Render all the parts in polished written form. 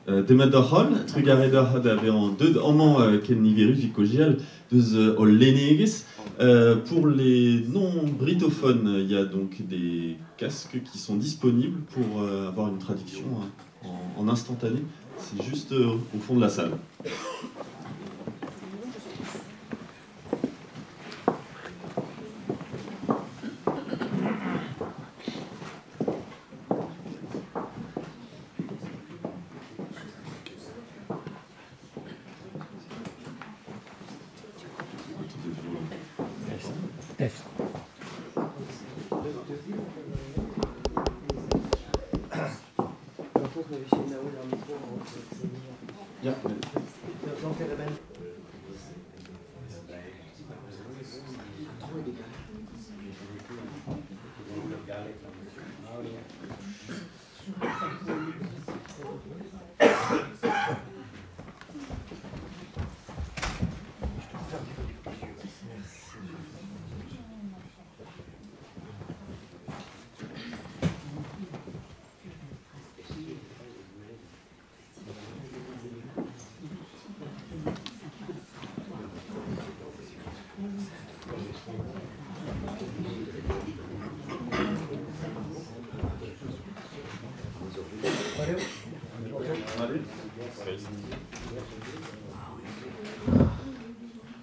Demat deoc'h holl, trugarez deoc'h da vezañ deuet amañ ken niverus evit kaozeal deus hol lennegezh. Pour les non-britophones, il y a donc des casques qui sont disponibles pour avoir une traduction en instantané. C'est juste au fond de la salle.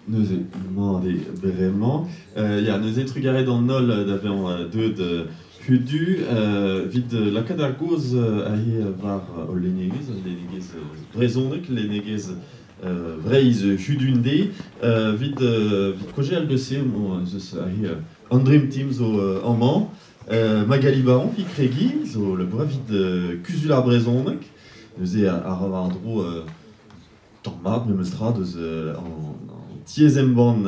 Neuze, mat eo bremañ. Ya, neuze trugarez d'an holl da vezañ deuet hudu evit lakaat ar gaoz aze war hol lennegezh, al lennegezh brezhonek, lennegezh Breizh hudun-deiz. Evit kaozeal deus se, ez eus aze an Dream Team zo amañ. Magali Baron, evit kregiñ, zo labourat evit Kuzul ar Brezhoneg. Neuze a ra war-dro tamm mat memes tra deus an tiez-embann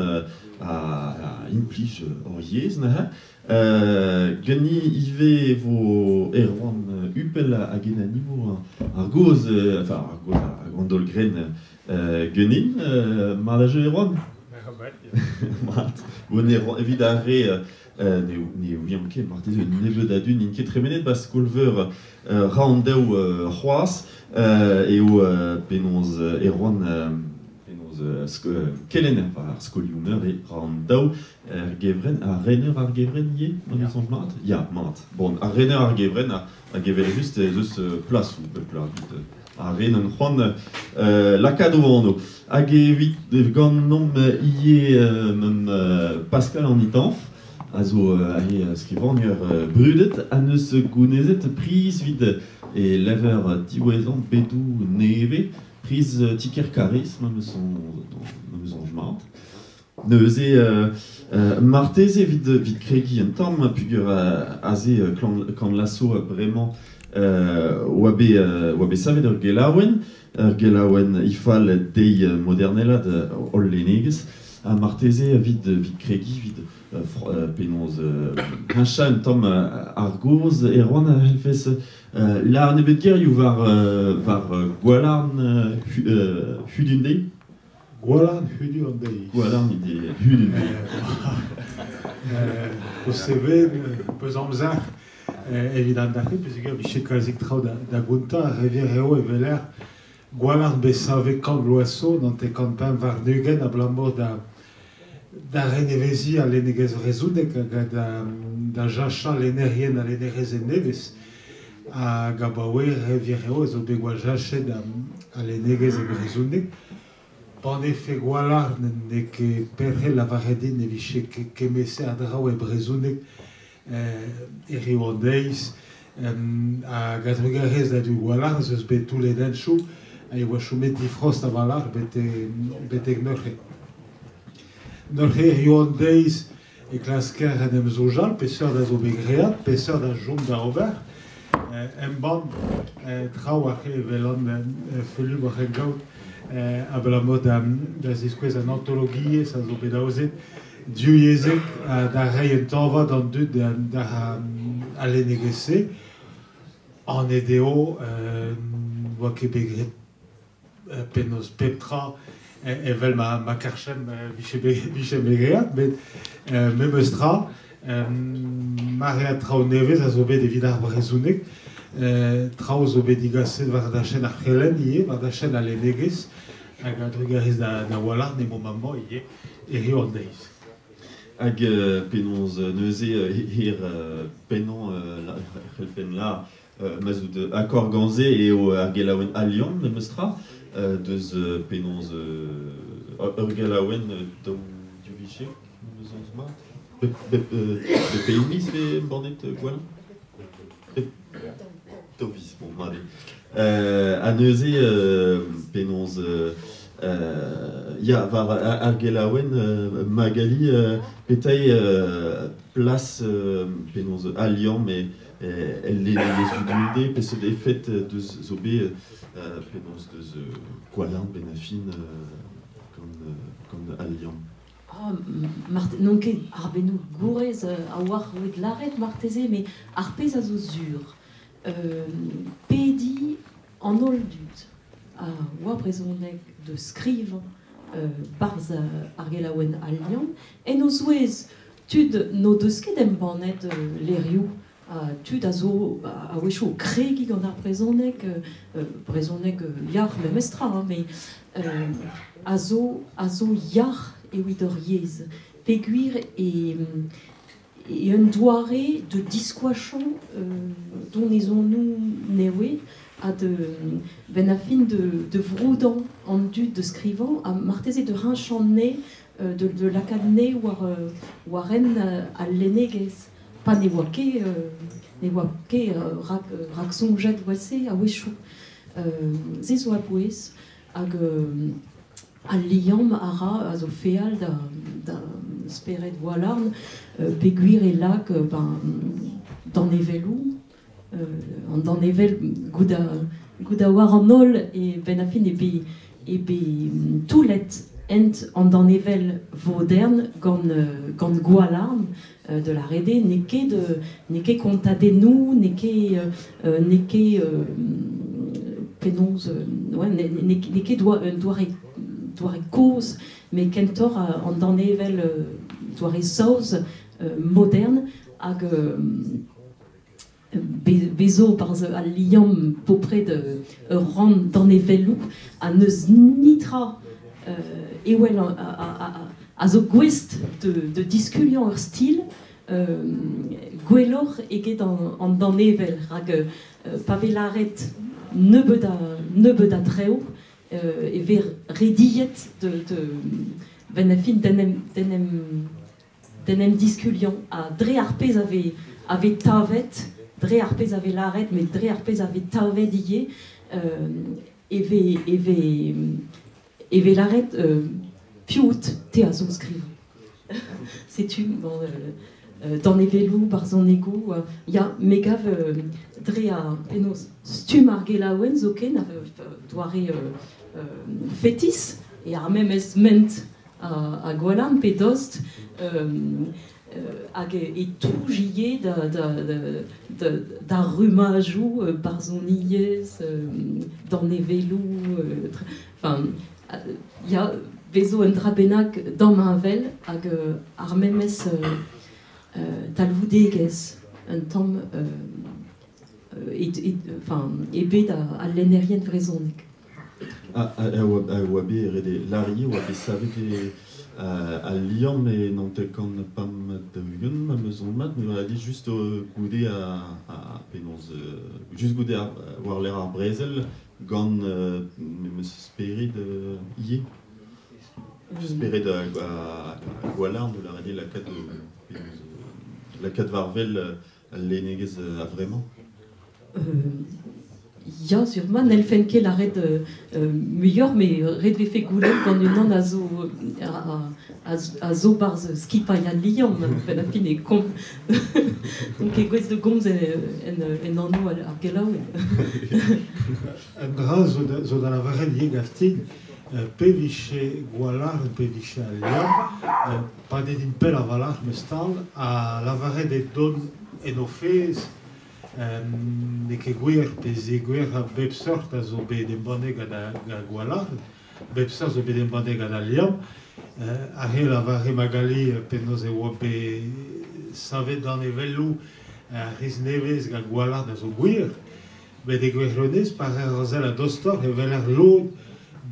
a implij hor yezh neuze. Ganin ivez e vo Erwan Hupel hag en ar gaoz, enfin ar gaoz hag an daol-grenn ganin. Mat a jeu Erwan? Mat. Bon, evit ar re ne ouiomp ket marteze un nebeud a dud n'int ket tremenet ba skol-veur Raondaou c'hoazh eo penaos Erwan penaos kelenner war ar skolioù-meur e Raondaou er gevrenn ar rener ar gevrenn ivez ma ne soñj mat? Ya, mat. Bon, ar rener ar gevrenn hag evel-just ez eus plasoù pep plat evit ar re n'ont c'hoant lakaat o anv. Hag evit ganeomp ivez Pascal an Itanf, a zo aze skrivagner brudet, ha neus gounezet priz evit e levr diwezhañ Bedoù nevez, priz Tiker Kariz, ma 'm eus soñj mat. Neuze, marteze evit kregiñ un tamm, peogwir aze Kan Lasso bremañ oa bet savet ur gelaouenn ifal dezhi modernelat hol lennegezh, ha marteze evit kregiñ, evit penaos heñchañ un tamm ar gaoz, Erwan a c'hellfes lâr nebeut gerioù war Gwalarn hudun deiz? Gwalarn hudu an deiz. Gwalarn hudun deiz. O sevel peus amzer evit an dac'he, peogwir vije kalzik traoù da gontañ, ar revier eo evel Gwalarn bet savet kant vloaz zo, n'ante kant pemp warn-ugent abalamour da reneveziñ al lennegezh brezhonek hag da jachañ lennerien ha lennerezed nevez. Hag abaoe revier eo ez eo bet gwall jachet al lennegezh e brezhoneg. Pan efe Gwalarn n'eo ket perc'henn lavaret din e vije kemese ar draoù e brezhoneg hiriv an deiz. Hag a-drugarez da du Gwalarn ez eus bet toullet hentchoù ha e oa chomet difrost a-walc'h betek neuze. Neuze hiriv an deiz e klasker en em soñjal peseurt a zo bet graet, peseurt a chom da ober. Embann traoù a evel an feulioù war gaout abalamour da ziskouez an antologiezh a zo bet aozet divyezhek da reiñ un tañva d'an dud d'ar lennegezh-se. An eo oa ket bet graet penaos pep tra evel ma karchem vije bet graet, met memes tra maread traoù nevez a zo bet evit ar brezhoneg. Traoù zo bet digaset war da chen ar c'helenn ivez, war da chen al lennegezh, hag a drugarez da Walarn emañ mañ ivez hiziv an deiz. Hag penaos neuze hir pennañ c'hellfen la ma zo akord gant-se eo ar gelaouenn Al Liamm memes tra, deus penaos ur gelaouenn daou div meus anz mat. Bep miz vez embannet Gwalarn? Daou viz, bon, mat eo. Ha neuze penaos ya, war ar gelaouenn Magali petra eo plas penaos Al Liamm el lennegezh judude, peseurt efed deus zo bet penaos deus Gwalarn benn ar fin gant Al Liamm? Oh, n'on ket ar bennoù gourez a oar evit lâret marteze, met ar pezh a zo sur. Pediñ an holl dud a oa brezhoneg da skrivañ barzh ar gelaouenn Al Liamm, en o zouez tud n'o deus ket embannet levrioù, tud a zo a-wechoù o kregiñ gant ar brezhoneg, brezhoneg yac'h memestra, hein, met a zo yac'h evit hor yezh. Peogwir e un doare de diskoachañ donezonoù nevez ha de benn ar fin de vroudañ an dud da skrivañ ha marteze de heñchañ anezhe, de lakaat anezhe war hent al lennegezh. Pa ne oa ket rak-soñjet oa-se a-wechoù. Se zo a-bouez hag al liamm a ra a zo feal da spered Gwalarn, peogwir e lak danevelloù, an danevell goût a oar an holl e benn ar fin e be toullet ent an danevell vodern gant Gwalarn de la Rede, n'eo ket kontadennoù, n'eo ket penaos, n'eo ket un doare kozh, met kentoc'h an danevell doare saoz modern hag bezo barzh al liamm bopred ur rann danevelloù ha n'eus nitra ewel a zo gouest de diskuliañ ur stil gwelloc'h eget an danevell rak pa vez lâret nebeut a traoù e vez rediet de benn ar fin d'en em diskuliañ ha dre ar pezh a vez tavet, dre ar pezh a vez lâret, met dre ar pezh a vez tavet ivez e vez lâret piv out te a zo skrivañ. Setu bon, danevelloù, barzhonegoù, ya, me gav dre ar penaos stumm ar gelaouenn zoken, doare fetis, e ar memes ment a Gwalarn pe dost, hag e touj ivez da rummajoù barzhoniezh, danevelloù, enfin, ya, bezo un dra bennak damheñvel hag ar memes talvoudegezh un tamm e bed al lennerien vrezhonek. A oa bet ret lâriñ, oa bet savet al liamm e 90 pam daou-ugent ma meus mat, me a dit just goude a penaos just goude war-lerc'h ar brezel gant memes spered ivez. Spered a Gwalarn, de la lakaat war-wel al lennegezh a-vremañ. Ya, sûrement, n'hellfen ket lâret muioc'h, met ret vefe goulenn gant unan a zo barzh skipailh al liamm, benn ar fin e komz. Donc e gouez de gomz en anv ar gelaouenn. Un dra zo da lavaret ivez gaftin, pe vije Gwalarn, pe vije al Liamm, pa dedin pell a-walc'h meus tal, a lavaret e don en o fezh, n'eo ket gwir, pe ze gwir a bep seurt a zo bet embannet gant Gwalarn, bep seurt zo bet embannet gant al Liamm, ar re lavare Magali penaos e oa bet savet danevelloù ar rez nevez gant Gwalarn a zo gwir, Bet e gwirionez, pa reer ur sell a-dostoc'h e weler lod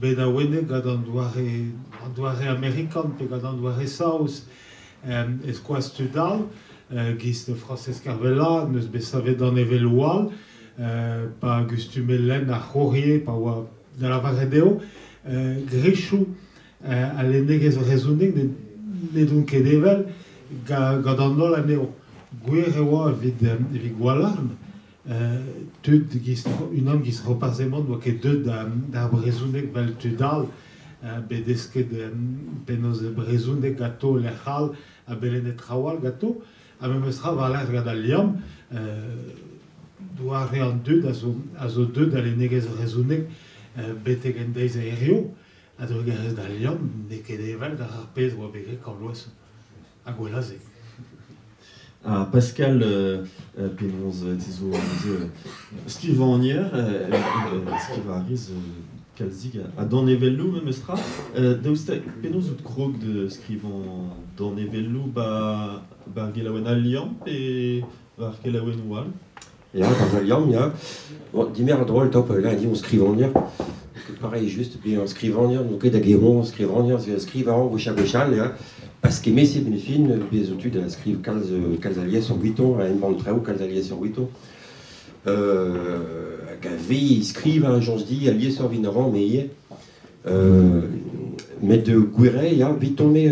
bet awenet gant an doare amerikan pe gant an doare saoz. E-skoaz tud all, giz Frañsez Kervella, n'eus bet savet danevelloù all, pa gustume lenn ar C'hourrier pa oa da lavaret eo, grechoù al lennegezh vrezhonek n'edont ket evel gant an holl anezho. Gwir e oa evit Gwalarn, tud giz unan giz Roparz Hemon n'oa ket deuet d'ar brezhoneg 'vel tud all, bet desket penaos brezhoneg ganto lec'h all ha belennet traoù all ganto. Ha memes tra war-lerc'h gant Al Liamm, doare an dud a zo deuet da lennegezh vrezhonek betek en deiz a hiziv. A-drugarez d'Al Liamm n'eo ket evel d'ar ar pezh oa bet graet Kañvloaz ha gwella-se. Ha Pascal penaos te zo neuze skrivagner, skrivañ a rez kalzik ha danevelloù memes tra. Daoust ha penaos out krog da skrivañ danevelloù ba ar gelaouenn Al Liamm pe war kelaouennoù all? Ya, barzh Al Liamm, ya. Bon, dimer a drol top, là, dit on skrivagner. Pareil, juste, bezañ skrivagner, n'on ket da geroñ skrivagner, skrivañ gwech-ha-gwech all, ya. Parce que me, c'est fin, bez zo tud a skriv kalz, kalz alies ur gwiton, a embann traoù kalz alies ur gwiton. Hag a vez skrivañ, jañs dit, aliesoc'h evit na ran, me ivez. Met gwir eo, ya, 'viton-me,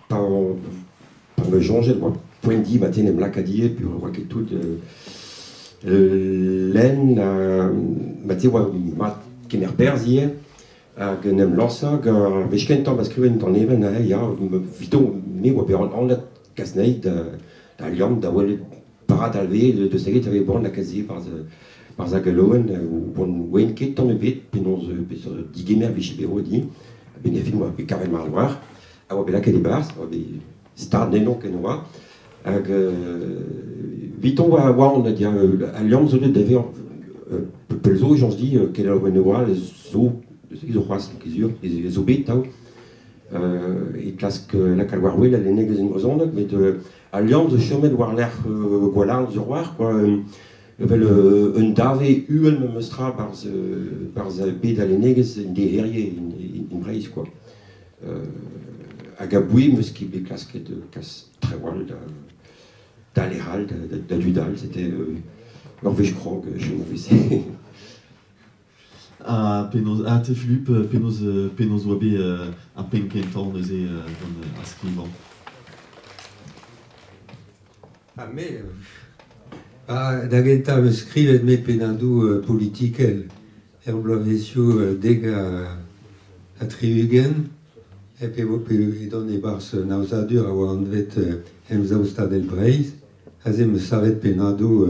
pa pa me soñjet oa poent dit ma ten em lakaat ivez, peogwir oa ket tout lenn, ma te oa mat kemer perzh ivez, hag en em lañsañ gant ar wech kentañ ma skriven danevell neuze, ya, 'viton me oa bet anat kas anezhi da Liamm da welet para dalvez deus a vez boan lakaat se barzh ar gelaouenn, bon oen ket tamm ebet penaos peseurt digemer vije bet roet din. A-benn ar fin oa bet kavet mar loar, a oa bet lakaet e-barzh, a oa bet stad ennañ ken oa. Hag 'viton oa oan ya, al liamm zo deuet da vezañ pell zo, jañs dit, kelaouennoù all zo, zo c'hoazh, ket sur, zo bet tav. E klask lakaat war-wel al lennegezh en brezhoneg, met al liamm zo chomet war-lerc'h Gwalarn sur war, quoi. Evel un dave uhel memes tra barzh barzh bed al lennegezh en deherie in Breizh, quoi. Hag aboue 'meus ket bet klasket kas traoù all da lec'h all, da dud all, c'était ur wech krog, chom a Ha penaos, ha te Fulup, penaos, penaos oa bet ar penn kentañ neuze gant ar skrivañ? Ha me, da gentañ 'm eus skrivet me pennadoù politikel er bloavezhioù dek ha tri-ugent hep e vo edon e-barzh un aozadur a oa anvet Emsav Stadel Breizh. Aze 'm eus savet pennadoù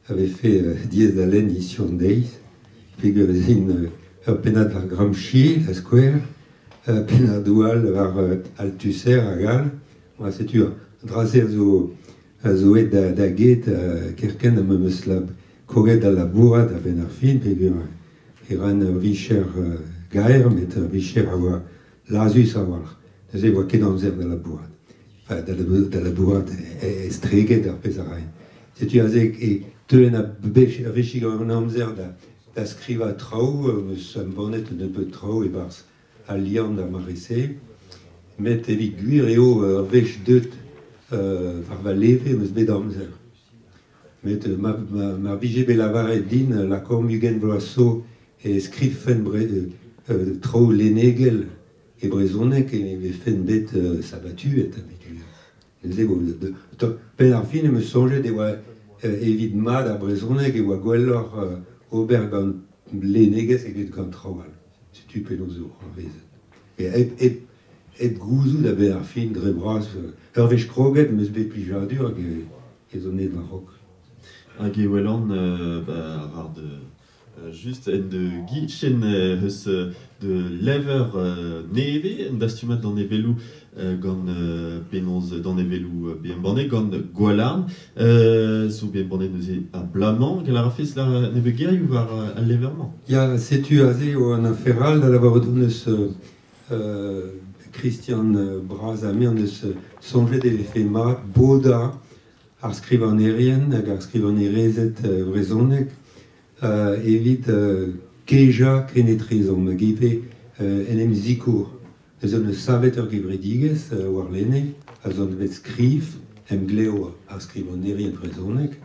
a vefe diaes da lenn hiziv an deiz peogwir ez int ur pennad war Gramsci, da skouer, pennadoù all war Althusser hag all. Bon, setu an dra-se a zo aet da get kerkent ha ma 'm eus kroget da labourat a-benn ar fin peogwir e ran ur vicher gaer met ur vicher a oa lazus a-walc'h. Neuze e oa ket amzer da labourat. Enfin, da labourat estreget ar pezh a raen. Setu aze e teuen a-wechig an amzer da skrivañ traoù, am eus embannet un nebeud traoù e-barzh Al Liamm d'ar mare-se. Met evit gwir eo ur wech deuet war va leve am eus bet amzer. Met ma vije bet lavaret din lakaomp 20 vloaz zo e skrivfen traoù lennegel e brezhoneg e vefen bet sabatuet neuze penn ar fin em eus soñjet e oa evit mat ar brezhoneg e oa gwelloc'h ober gant lennegezh eget gant traoù all. Setu penaos eo c'hoarvezet. Hep gouzout a-benn ar fin dre vras, ur wech kroget em eus bet plijadur hag ez on aet war-raok. Hag e welan ba, war de just en de gichen eus de lever nevez, un dastumad danevelloù gant penaos danevelloù bet embannet gant Gwalarn. Zo bet embannet neuze a-blamañ. Gall a rafes la nebeut gerioù war al lever-mañ? Ya, setu aze eo an afer all da lavarout hon eus Christian Bras ha me hon eus soñjet e vefe mat bodañ ar skrivagnerien hag ar skrivagnerezed vrezhonek. evit keja kenetrezomp hag ivez en em zikour. Ez eus savet ur gevredigezh war lene, a zo bet skriv, emglev ar skrivanerien brezhoneg,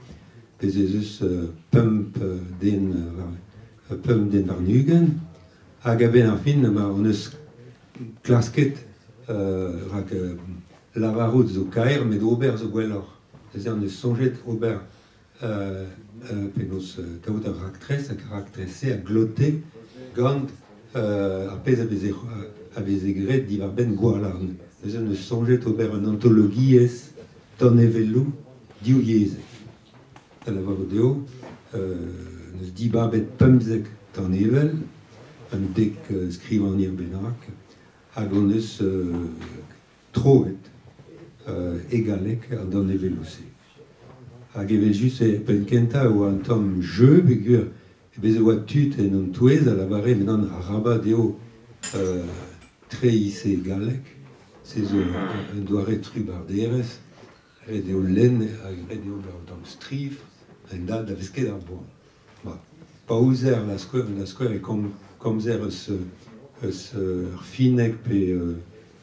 bez ez eus pemp den warn-ugent, hag a-benn ar fin hon eus klasket rak lavarout zo kaer, met ober zo gwelloc'h. Ez hon eus soñjet ober penaos kaout ar raktres, hag ar raktres-se a glote gant ar pezh a veze graet diwar-benn Gwalarn. Ez hon eus soñjet ober un antologiezh danevelloù divyezhek. Da lavarout eo, neus dibabet 15 danevell, un dek skrivagner bennak, hag hon eus troet e galleg an danevelloù-se. Hag evel just e penn kentañ e oa un tamm jeu peogwir bez e oa tud en hon touez a lavare menan arabat eo treiñ-se e galleg, se zo un doare trubarderezh, ret eo lenn hag ret eo ober un tamm striv, un dal da vez ket ar boan. Ba, pa ouzer la skouer e komzer eus ur finneg pe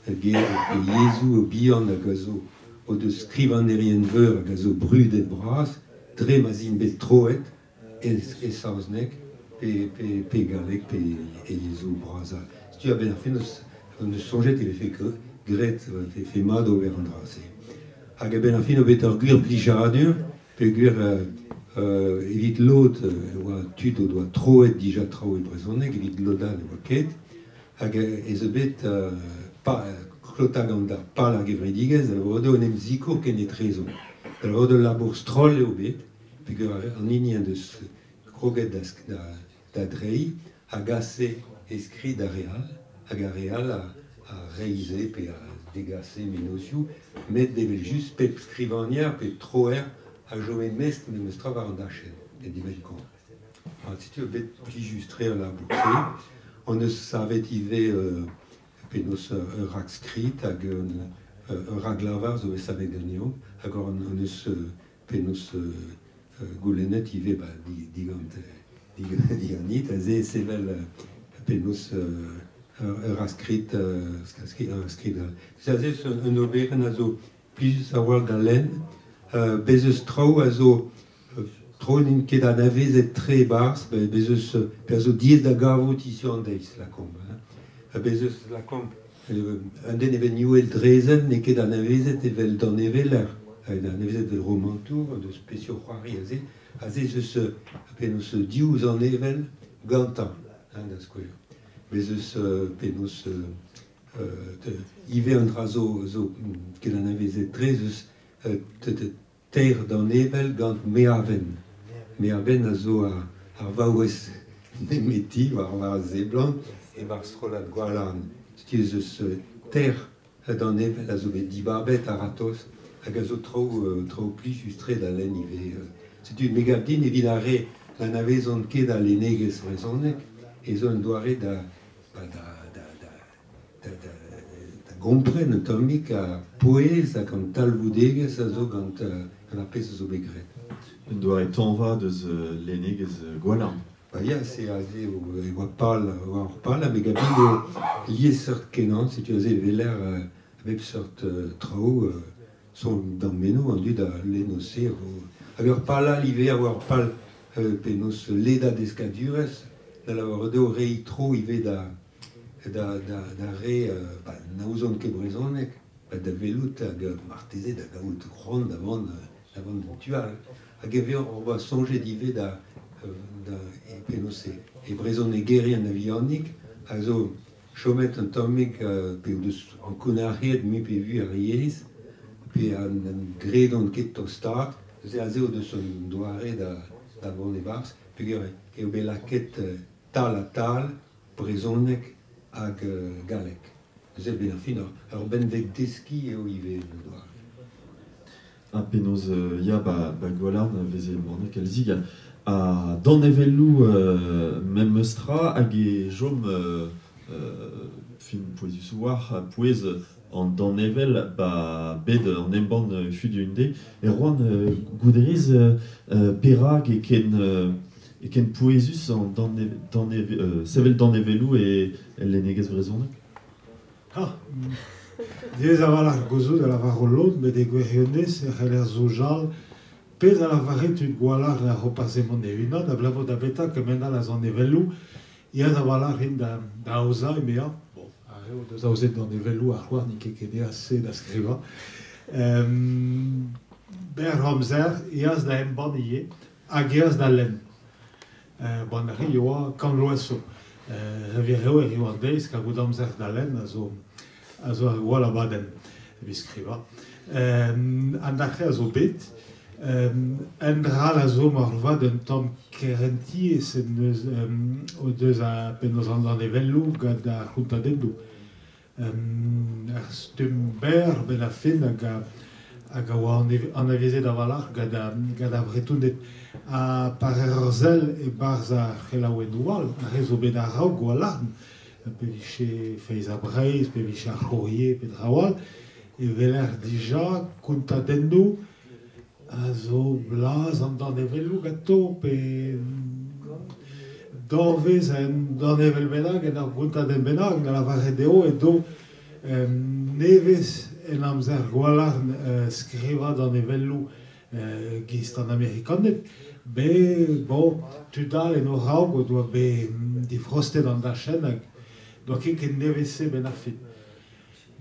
pe yezhoù bihan hag a zo o deus skrivanerien veur hag a zo brudet bras, dre ma zint bet troet e saozneg pe galleg pe e yezhoù bras. Setu a-benn ar fin hon eus soñjet e vefe graet e vefe mat ober an dra-se. Hag a-benn ar fin o bet ur gwir blijadur, peogwir evit lod e oa tud o doa troet dija traoù e brezhoneg, evit lod all e oa ket, hag ez eus bet klotañ gant ar pal ar gevredigezh, da lavarout eo en em zikour kenetrezomp. Da lavarout eo labour stroll eo bet, peogwir an hini en deus kroget da dreiñ a gase e skrid ar re all, hag ar re all a reizhe pe a degase mennozhioù, met evel just pep skrivagner, pep troer a chome mestr memes tra war an dachenn, e dibenn kont. Setu eo bet plijus-tre al labour-se. Hon eus savet ivez penaos ur rakskrid hag ur raklavar zo bet savet ganeomp, hag hon eus penaos goulennet ivez ba, digant diganit, aze sevel penaos ur rakskrid all. Se aze un oberenn a zo plijus a-walc'h da lenn, bez eus traoù a zo traoù n'int ket anavezet tre e-barzh, bez eus pe a zo diaes da gavout hiziv an deiz, lakaomp. Bez eus lakaomp un den evel Youenn Drezen n'eo ket anavezet evel daneveller, anavezet evel romantour, deus spesio c'hoari aze, aze ez eus penaos div zanevell gantañ, da skouer. Bez eus penaos ivez an dra zo ket anavezet tre, ez eus teir danevell gant Meavenn. Meavenn a zo ar vaouez nemeti war a seblant e-barzh strollad Gwalarn. Setu ez eus teir danevell a zo bet dibabet a-ratozh hag a zo traoù plijus-tre da lenn ivez. Setu me gav din evit ar re n'anavezont ket al lennegezh brezhoneg ez zo un doare da gompren un tammig ar pouez hag an talvoudegezh a zo gant ar pezh a zo bet graet. Un doare tañva deus lennegezh Gwalarn. Ba ya, se aze e oa pal, oa ur pal, ha me gav din eo liesseurt kenañ, setu aze e weler a bep seurt traoù son d'am meno an dud a lenno se. Hag ur pal all ivez a oa ur pal penaos ledañ deskadurezh, da lavarout eo reiñ tro ivez da re ba, na ouzont ket brezhoneg, ba, da welout hag marteze da gaout c'hoant da vont d'an tu all. Hag e vez on oa soñjet ivez da penaos e brezhonegerien a-vihanik a zo chomet un tammig pe o deus ankounac'hiet mui pe vui ar yezh, pe an gredont ket tostaat, se aze o deus un doare da vont e-barzh, peogwir eo bet lakaet tal ha tal brezhoneg hag galleg. Se bet ar fin ur benveg deskiñ eo ivez un doare. Ha penaos ya ba Gwalarn veze embannet kalzik ha danevelloù memes tra hag e chom fin pouezus war pouez an danevell ba bet an embann Hudu-Unde. E roan goudrez perak e ken e ken pouezus an sevel danevelloù e el lennegezh vrezhonek? Ha, diaes a-walc'h gouzout a lavaro lod, met e gwirionez e c'heller soñjal pezh a lavare tud Gwalarn ar Roparz Hemon e-unan, abalamour da beta kement all a zanevelloù, diaes a-walc'h int da aozañ, emezañ. Bon, ar re o deus aozet danevelloù ar c'hoar n'int ket ken aes-se da skrivañ. Berr amzer, eas da embann ivez, hag eas da lenn. Bon, ar re oa kant vloaz zo. Re wir eo e rio an deiz kavout amzer da lenn a zo ar gwall abadenn evit skrivañ. An dac'he a zo bet. Un dra all a zo moarvat un tamm kerentiezh en deus o deus penaos an danevelloù gant ar c'hontadennoù. Ar stumm berr benn ar fin hag a oa anavezet a-walc'h gant ar Vretoned. Ha pa reer ur sell e-barzh ar c'helaouennoù all, ar re zo bet a-raok Gwalarn, pe vije Feiz ha Breizh, pe vije ar C'hourrier, pe traoù all, e weler dija kontadennoù a zo blaz an danevelloù ganto, pe danvez un danevell bennak, en ur gontadenn bennak, da lavaret eo edo nevez en amzer Gwalarn skrivañ danevelloù giz an Amerikaned. Bet, bon, tud all en o raok o doa bet difrostet an dachenn hag doa ket ken nevez-se benn ar fin.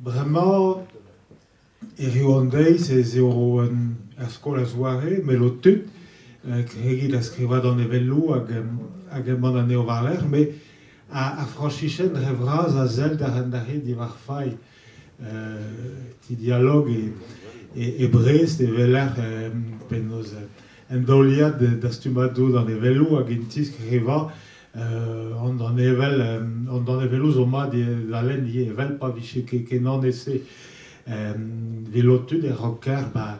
Bremañ hiriv an deiz ez eo ur skol a-zoare, melo tud, kregiñ da skrivañ danevelloù hag embann anezho war-lerc'h, met ar frañsichenn dre vras a sell da ren diwar failh ti dialog e Brest e weler penaos un daoliad dastummadoù danevelloù hag int skrivañ an danevell an danevelloù zo mat da lenn ivez evel pa vije ket kenan e-se. Velo tud e rocker ba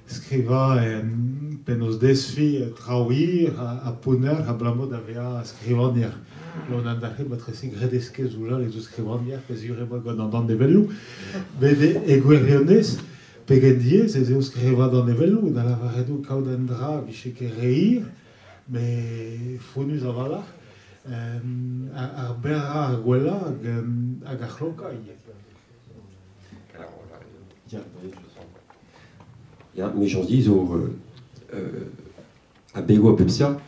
skrivañ penaos desfi traoù hir ha pounner abalamour da vezañ skrivagner. Lod an dac'he matrese graet eskez ouzh ez eus skrivagner peogwir emañ gant an danevelloù. Met e gwirionez, pegen diaes ez eo skrivañ danevelloù, da lavaret eo kaout un dra vije ket re hir, met fonnus a-walc'h, ar berrañ ar gwellañ hag ar c'hlokañ ivez. Ya, mechañs dit zo abegoù a bep seurt.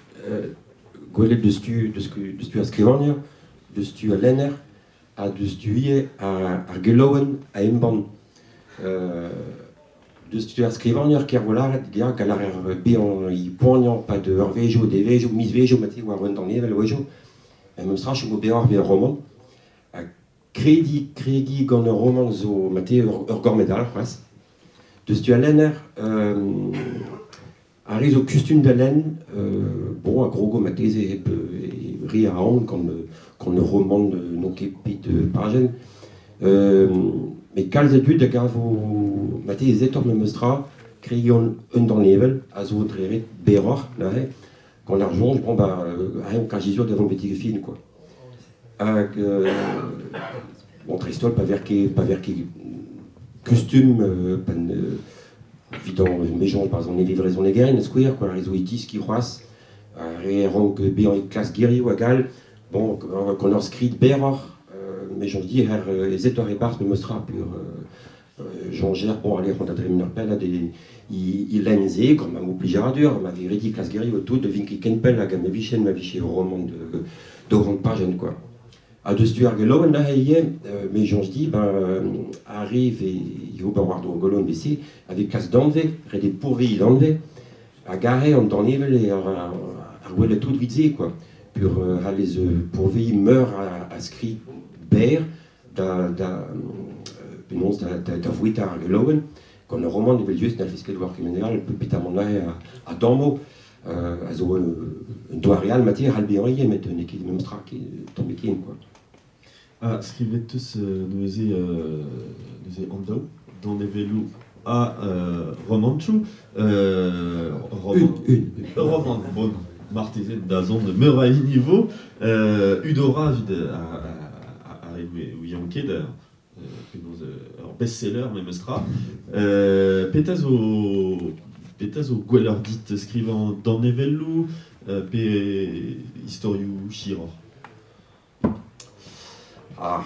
Gwelet deus tu ar skrivagner, deus tu al lenner, ha deus tu ivez ar gelaouenn a embann. Deus tu ar skrivagner Kervolaret, ya, gall a reer bezañ poaniañ pad eurvezhioù, devezhioù, mizvezhioù, mat war un danevell a-wezhioù. Memes tra chomo bezañ ar romant. Ha krediñ gant ur romant zo mate ur gormedal c'hoazh. Deus tu al lenner, ar re zo kustum da lenn, bon, a grogo marteze hep re a aon gant ur romant n'on ket pet pajenn. Met kalz a dud a gavo marteze zetoc'h memes tra, kregiñ un danevell a zo dre ret berroc'h, neuze, gant ar soñj, bon, ba, aze on kaji sur da vont betek e fin, quoi. Hag, bon, dreist-holl, pa ver ket kustum, evit an mechañs barzh an evevrezhonegerien, a skouer, quoi, ar re zo e tiskiñ c'hoazh, ar re rank bezañ e klask gerioù hag all, bon, gant ur skrid berroc'h, mechañs dit ezetoc'h e-barzh memes tra, pur soñjer, bon, allez, c'hoant da dremen ur pennad e lenn se, gant ma plijadur, ma vez redi klask gerioù tout, da vin ket ken pell hag ma vije ur romant de 200 pajenn, quoi. Ha deus tu ar gelaouenn neuze ivez, mechañs dit, ben, arrive e ober war-dro goloenn bc, avec klask danvez, ret eo pourveziñ danvez, hag aze an danevell eo ar gwelet tout evit se, quoi. Pur c'hallez pourveziñ meur a skrid berr da penaos da voueta ar gelaouenn. Gant ur romant evel-just n'hallfes ket war kement all, petamant neuze a dammo, a zo un doare all mate c'hall bezañ ivez, met n'eo ket memes tra tamm ken, quoi. Ha skrivet teus neuze an daou, danevelloù ha romantoù. Romant, bon, marteze da zont meur a hini vo. Udora evit ar re ouian ket, penaos ur best-seller memes tra. Petra zo gwelloc'h dit skrivañ danevelloù, pe istorioù hiroc'h? Ah,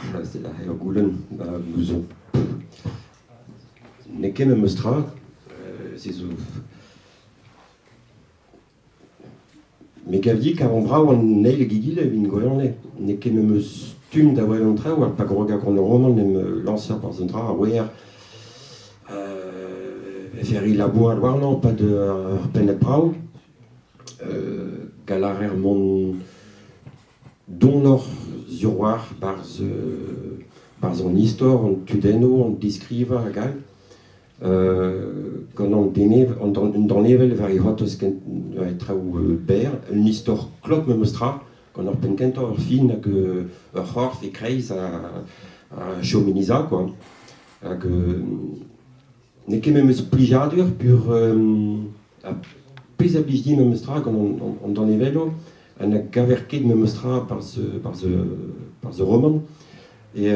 ur goulenn, n'ouzon. N'eo ket memes tra, se zo... Me gav dit kavan brav an eil hag egile evit gwirionez. N'eo ket memes stumm da welet an traoù, ha pa grogañ gant ur romant em lañser barzh un dra a oer e labourat warnañ pad ur pennad brav. Gall a raer mont donoc'h sur-walc'h barzh barzh an istor, an tudennoù, an deskrivañ hag all. Gant an an danevell war e c'hortoz traoù berr, un istor klok memes tra, gant ur penn-kentañ, ur fin hag ur c'horf e-kreiz a chominizañ quoi. Hag n'eo ket memes plijadur pur pezh a blij din memes tra gant an danevelloù ha na gaver ket memes tra barzh barzh barzh ur romant. E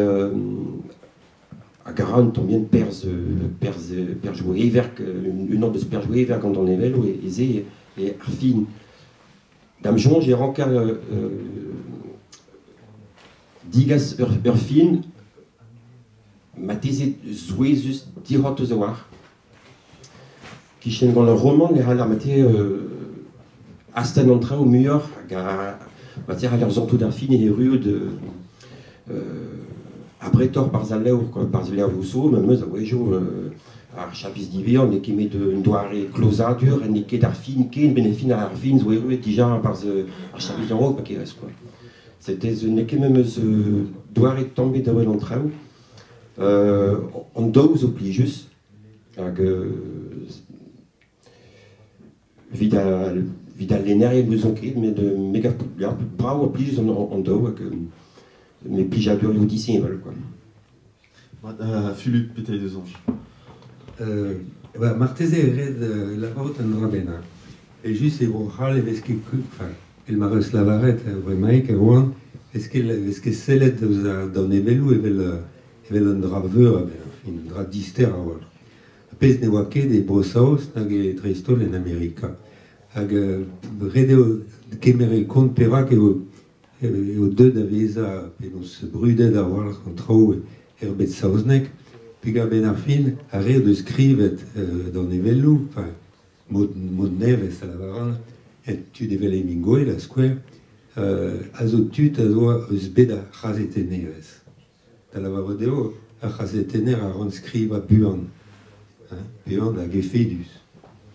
hag a ra un tamm bihan perzh perzh perzhioù heverk, unan deus perzhioù heverk an danevelloù e se e ar fin. Da'm soñj e ranker digas ur fin marteze souezhus dic'hortoz a-walc'h. Kichen gant ur romant e c'haller marteze astenn an traoù muioc'h hag marteze e c'haller santout ar fin erruout abretoc'h barzh al levr, quoi, barzh levrioù zo memes a-wezhioù ar chapis diwezhañ n'eo ket met un doare klozadur ha n'eo ket ar fin ken, benn ar fin ar fin zo erruet dija barzh ar chapis a-raok pa kerez quoi. C'était n'eo ket memes doare tamm bet da wel an traoù. An daou zo plijus hag evit evit al lennerien n'ouzon ket met me gav ya, brav ha plijus an daou hag me plijadurioù disheñvel quoi. Fulup, petra eo da soñj? Ba, marteze e ret lavarout un dra bennak. E just e Bro-C'hall e vez ket enfin, el ma eus lavaret bremaik e oan, vez ket vez ket sellet eus ar danevelloù evel evel un dra veur a-benn ar fin, un dra dister a-walc'h. Ar pezh ne oa ket e Bro-Saoz nag e dreist-holl en Amerika. Hag ret eo kemer e kont perak eo eo deuet da vezañ penaos brudet a-walc'h an traoù er bed saoznek, peogwir a-benn ar fin ar re o deus skrivet danevelloù, enfin mod, mod nevez a lavaran, tud evel Hemingway da skouer, a zo tud a zo eus bet ar c'hazetennerezh. Da lavarout eo ar c'hazetenner a ran skrivañ buan, hein, buan hag efedus,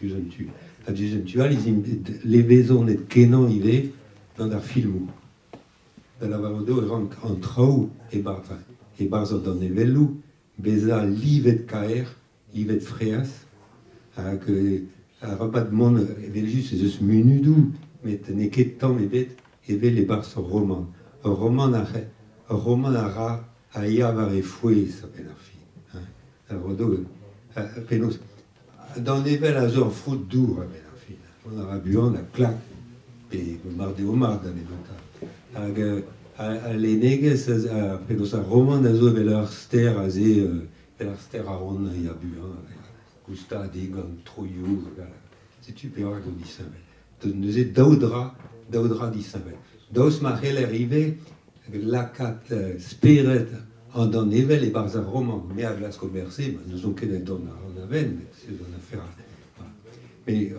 diouzh an tu. Ha diouzh an tu all ez int bet levezonet kenañ ivez gant ar filmoù. Da lavarout eo e rank an traoù e-barzh e-barzh an danevelloù bezañ livet kaer, livet fraezh, hag arabat mont evel-just ez eus munudoù, met n'eo ket tamm ebet evel e-barzh ur romant. Ur romant a ur romant a ra a ya war e fouez a-benn ar fin. Hein. Ar penaos danevell a zo ur froud dour a-benn ar fin. Mont a ra buan ha klak, pe mar deo mat da nebeutañ. Hag al lennegezh, penaos ar romant a zo evel ur stêr aze, evel ar stêr Aron a ya buan, goustadik gant troioù, setu perak eo disheñvel. Neuze daou dra, daou dra disheñvel. Daoust ma c'heller ivez lakaat spered an danevell e-barzh ar romant. Me a glask ober se, ma n'ouzon ket dont an avel, met c'est un affaire. Mais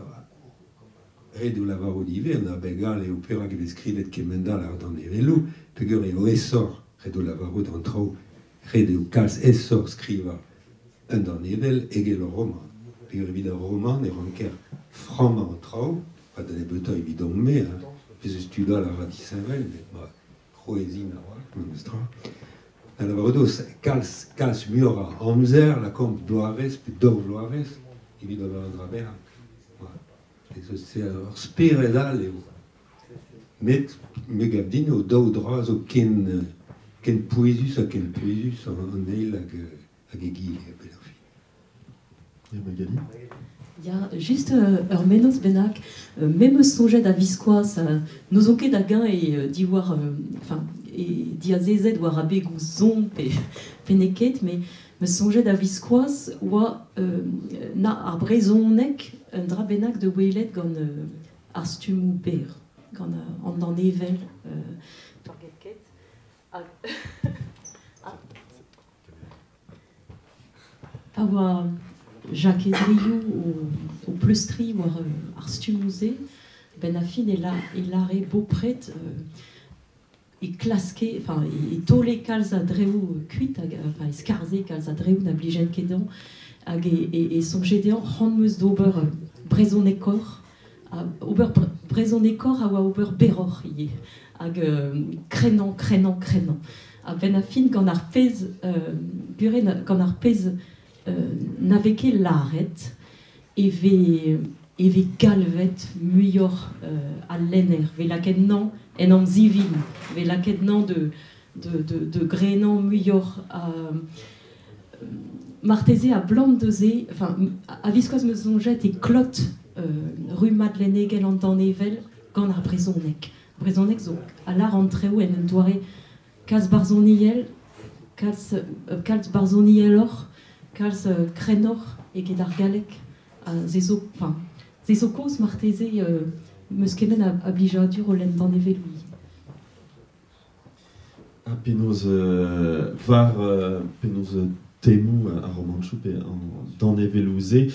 ret eo lavarout ivez, an abeg all eo perak e vez skrivet kement-all ar danevelloù, peogwir eo aesoc'h, ret eo lavarout an traoù, ret eo kalz aesoc'h skrivañ un danevell eget ur romant. Peogwir evit ur romant e ranker frammañ an traoù, pa da nebeutañ evidon-me, hein, pezh eus tud all a ra disheñvel, met ma c'hwezhin a-walc'h memes tra. Da lavarout eo kalz, kalz muioc'h a amzer, lakaomp bloavezh pe daou vloavezh evit ober un dra bennak. C'est ur spered all eo. Met me gav din eo daou dra zo ken, ken pouezus ha ken pouezus an eil hag, hag egile a-benn ar fin. Ya, Magali? Ya, just ur mennozh bennak, me 'm eus soñjet a-viskoazh, n'ouzon ket hag-eñ e diwar, enfin, e diazezet war abegoù son pe, pe n'eo ket, met 'm eus soñjet a-viskoazh oa na ar brezhoneg un dra bennak da welet gant ar stummoù berr gant an danevell peurgetket. Pa oa Jakez Riou o pleustriñ war ar stummoù-se, benn ar fin e lâre bopred e klaske, enfin, e taole kalz a dreoù kuit, hag, enfin, e skarzhe kalz a dreoù na blijent ket dezhañ, hag e soñje dezhañ c'hoant 'm eus d'ober brezhonekoc'h, ober brezhonekoc'h a oa ober berroc'h ivez, hag krennañ, krennañ, krennañ. A-benn ar fin gant ar pezh, gant ar pezh na vez ket lâret, e vez e vez galvet muioc'h al lenner, vez lakaet nañ en amzivin, vez lakaet nañ de grenañ muioc'h. Marteze a-blam deus-se, enfin, a-viskoazh 'm eus soñjet e klot rummad lennegel an danevell gant ar brezhoneg. Brezhoneg zo a lâr an traoù en un doare kalz barzhoniel, kalz barzhonieloc'h, kalz krennoc'h eget ar galleg. Se zo, enfin, se zo kaoz marteze 'm eus kement a blijadur o lenn danevelloù ivez. Ha penaos war penaos temoù ar romanchoù pe an danevelloù-se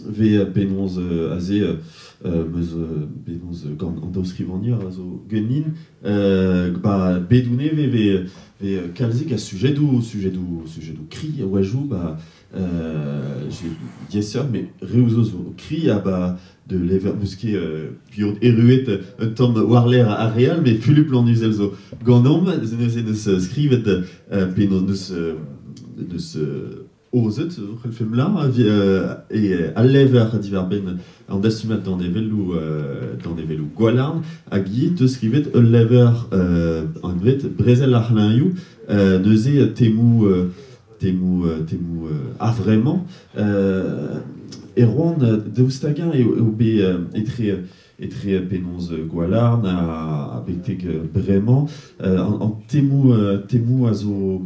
vez penaos aze 'meus penaos gant an daou skrivagner a zo ganin ba bedoù nevez vez kalzik a sujedoù sujedoù sujedoù kri a-wezhioù ba diaesoc'h met reoù zo zo kri ha ba de lever n'eus ket piv erruet un tamm war-lerc'h ar re all met Fulup Lannuzel zo ganeomp neuze neus skrivet penaos neus aozet c'hellfemp lâr e al lever diwar-benn an dastumad danevelloù danevelloù Gwalarn hag ivez 'teus skrivet ul lever anvet Brezel ar c'hleñioù neuze temoù temoù temoù a-vremañ. Erwan, daoust hag-eñ eo bet etre etre penaos Gwalarn ha betek bremañ an temoù temoù a zo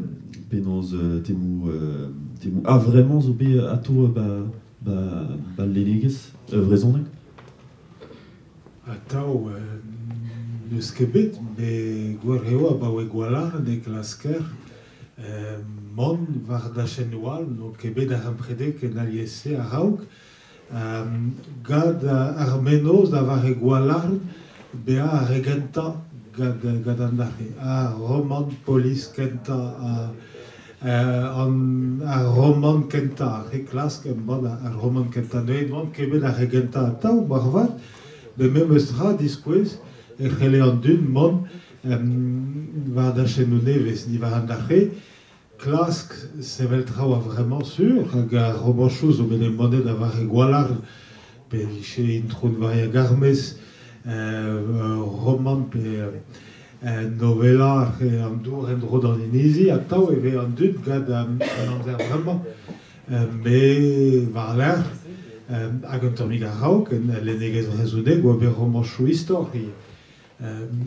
penaos temoù temoù a-vremañ zo bet atav ba ba ba lennegezh vrezhonek? Atav n'eus ket bet, met gwir eo abaoe Gwalarn e klasker mont war dachennoù all n'on ket bet darempredek en alies-se a-raok. Gant ar mennozh da vare Gwalarn bezañ ar re gentañ gant an arre. Ar romant polis kentañ, ar romant kentañ, ar re klask embann ar romant kentañ. Neuze n'oant ket bet ar re gentañ atav moarvat, met memes tra diskouez e c'helle an dud mont war dachennoù nevez diwar an arre. Klask sevel traoù a-vremañ sur, hag ar romanchoù zo bet embannet da vare Gwalarn, pe vije Intron Varia Garmez, romant pe novela an dour en-dro d'an inizi, atav e vez an dud gant an amzer vremañ. Me war-lerc'h, hag un tammig a-raok, en lennegezh vrezhonek, oa bet romanchoù istor ivez.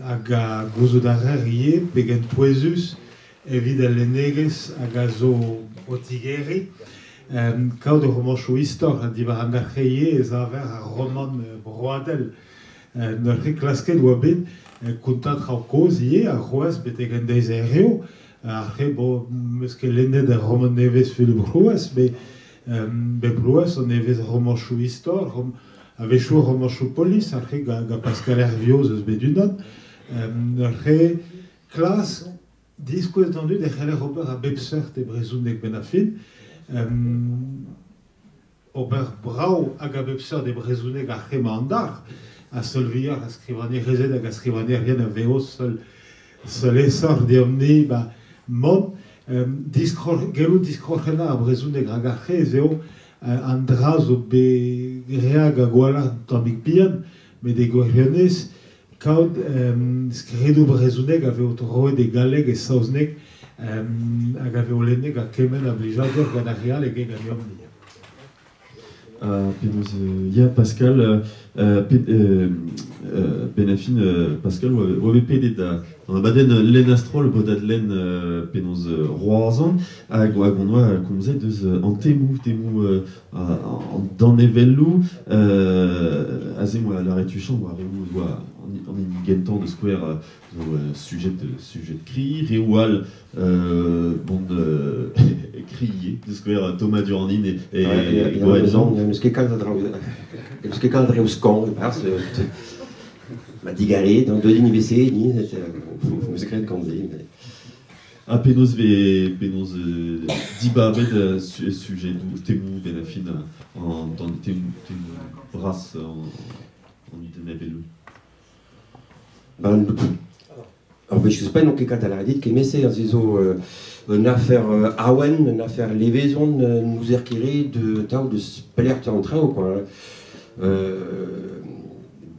Hag gouzout a reer ivez pegen pouezus evit al lennegezh hag a zo o tigeriñ. Kaout ur romanchoù istor diwar an arc'heie ez aver ar romant broadel. Neuze klasket oa bet kontañ traoù kozh ivez, ha c'hoazh betek an deiz hiziv. Ar re, bon, 'm eus ket lennet ar romant nevez Fulup Rouaz, met bep bloaz an nevez romanchoù istor, a-wechoù romanchoù polis, ar re gant Pascal Hervio eus bet unan. Neuze klas diskouez d'an dud e c'heller ober a bep seurt e brezhoneg benn ar fin. Ober brav hag a bep seurt e brezhoneg ar c'hemmañ an dar. Ha seul vuioc'h a skrivagnerezed hag a skrivagnerien a vezo seul aesoc'h deomp-ni ba mont. Gellout diskroc'hennañ ar brezhoneg rak ar c'hez eo an dra zo bet graet hag gwalc'h un tammig bihan, met e gwirionez kaout skridoù brezhonek a vezo troet e galleg, e saozneg, hag a vezo lennet gant kement a blijadur gant ar re all eget ganeomp-ni. Penaos ya Pascal benafin Pascal oa bet pedet da an abadenn Lenn Astrol bodad lenn penaos Roazhon hag on oa komzet deus an temoù an danevelloù aze moa lâret tuchant oa reoù oa an hini gentañ da skouer zo sujet kri, reoù all bon crier de skouer Thomas Durandin et Goëzan. N'eus ket kalz a draoù n'eus ket kalz a draoù skañv e-barzh ma digarez dans deux IVC ni meus graet gant se. Ha penaos ve penaos dibabet sujet temoù benafin an temoù bras an danevelloù. Ben, ur wech ouzhpenn on ket kat da lâret dit kement-se, se zo un affaire awen, un affaire levezon, n'ouzer ket re de tav deus pelec'h an traoù quoi.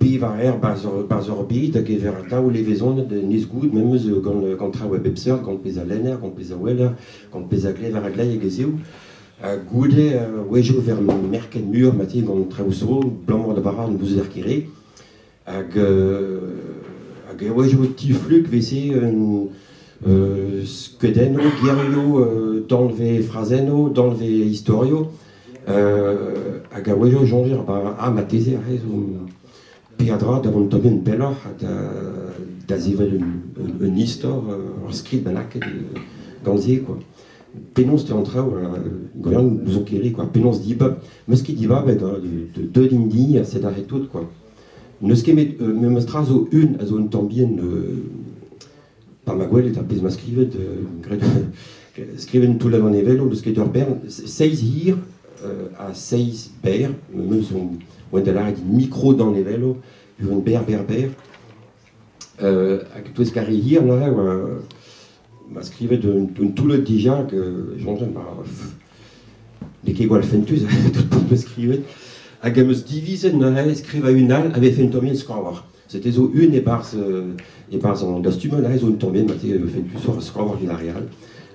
Bev a rer barzh ur bed hag ever atav levezon nez goud memes gant traoù a bep seurt, gant pezh a lenner, gant pezh a weler, gant pezh a glever a glei hag ez eo. Goude wejo ver merket mur mati gant traoù zo, blamour da bara n'ouzer ket re. Hag wejo tifluk veze un skeudenno, gerioù, danve frazenno, danve istorio, hag a wejo soñjer ba ah ma teze ar zo peadra da vont tamm pelloc'h ha da sevel un istor, ur skrid bennak gant se quoi. Penaos te an traoù, gant n'ouzon ket re quoi, penaos dibab, meus ket dibabet de deut int di, sed ar tout quoi. N'eus ket met memes tra zo un a zo un tamm bihan pa ma gwelet ar pezh ma skrivet skrivet toullad an evello n'eus ket ur bern seizh hir ha seizh berr memes on oan da lâret micro d'an evello ur un berr berr berr hag touez kare hir neuze ma skrivet un toullad dija que soñjen ba n'eo ket gwall fentus tout pot ma skrivet. Hag am eus divizet neuze skriva un all avait fait un tamm bihan skañvoc'h. C'était zo un e-barzh an dastumel neuze zo un tamm bihan ma te fentus ur skañvoc'h din ar re all.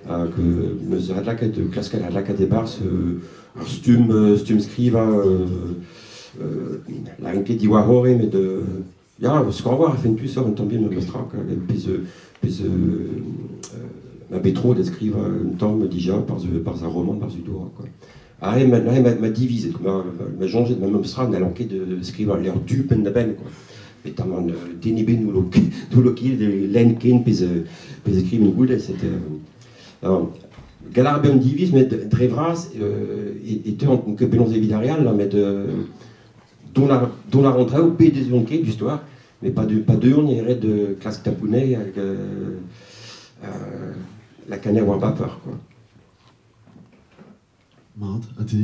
Hag meus adlakaet klasket adlakaet e-barzh ar stumm skriva lâren ket diwar c'horre met ya skañvoc'h a fentus ur un tamm bihan memes tra pezh ma bet tro da skriva un tamm dija barzh ar roman barzh udour quoi. Ah, ma divizet, ma soñjet, ma memes tra n'hallan ket skrivañ l'er du penn da benn quoi. Met amañ den ebet n'houlo ket lenn ken pezh skriven goude, c'était galar bezañ diviz met dre vras e teuan ket penaos evit ar re all, met dont ar an traoù pe dezont ket d'histoire, mais pas deuont e ret klask tapounay hag la canner war vapeur quoi. Mat, ha te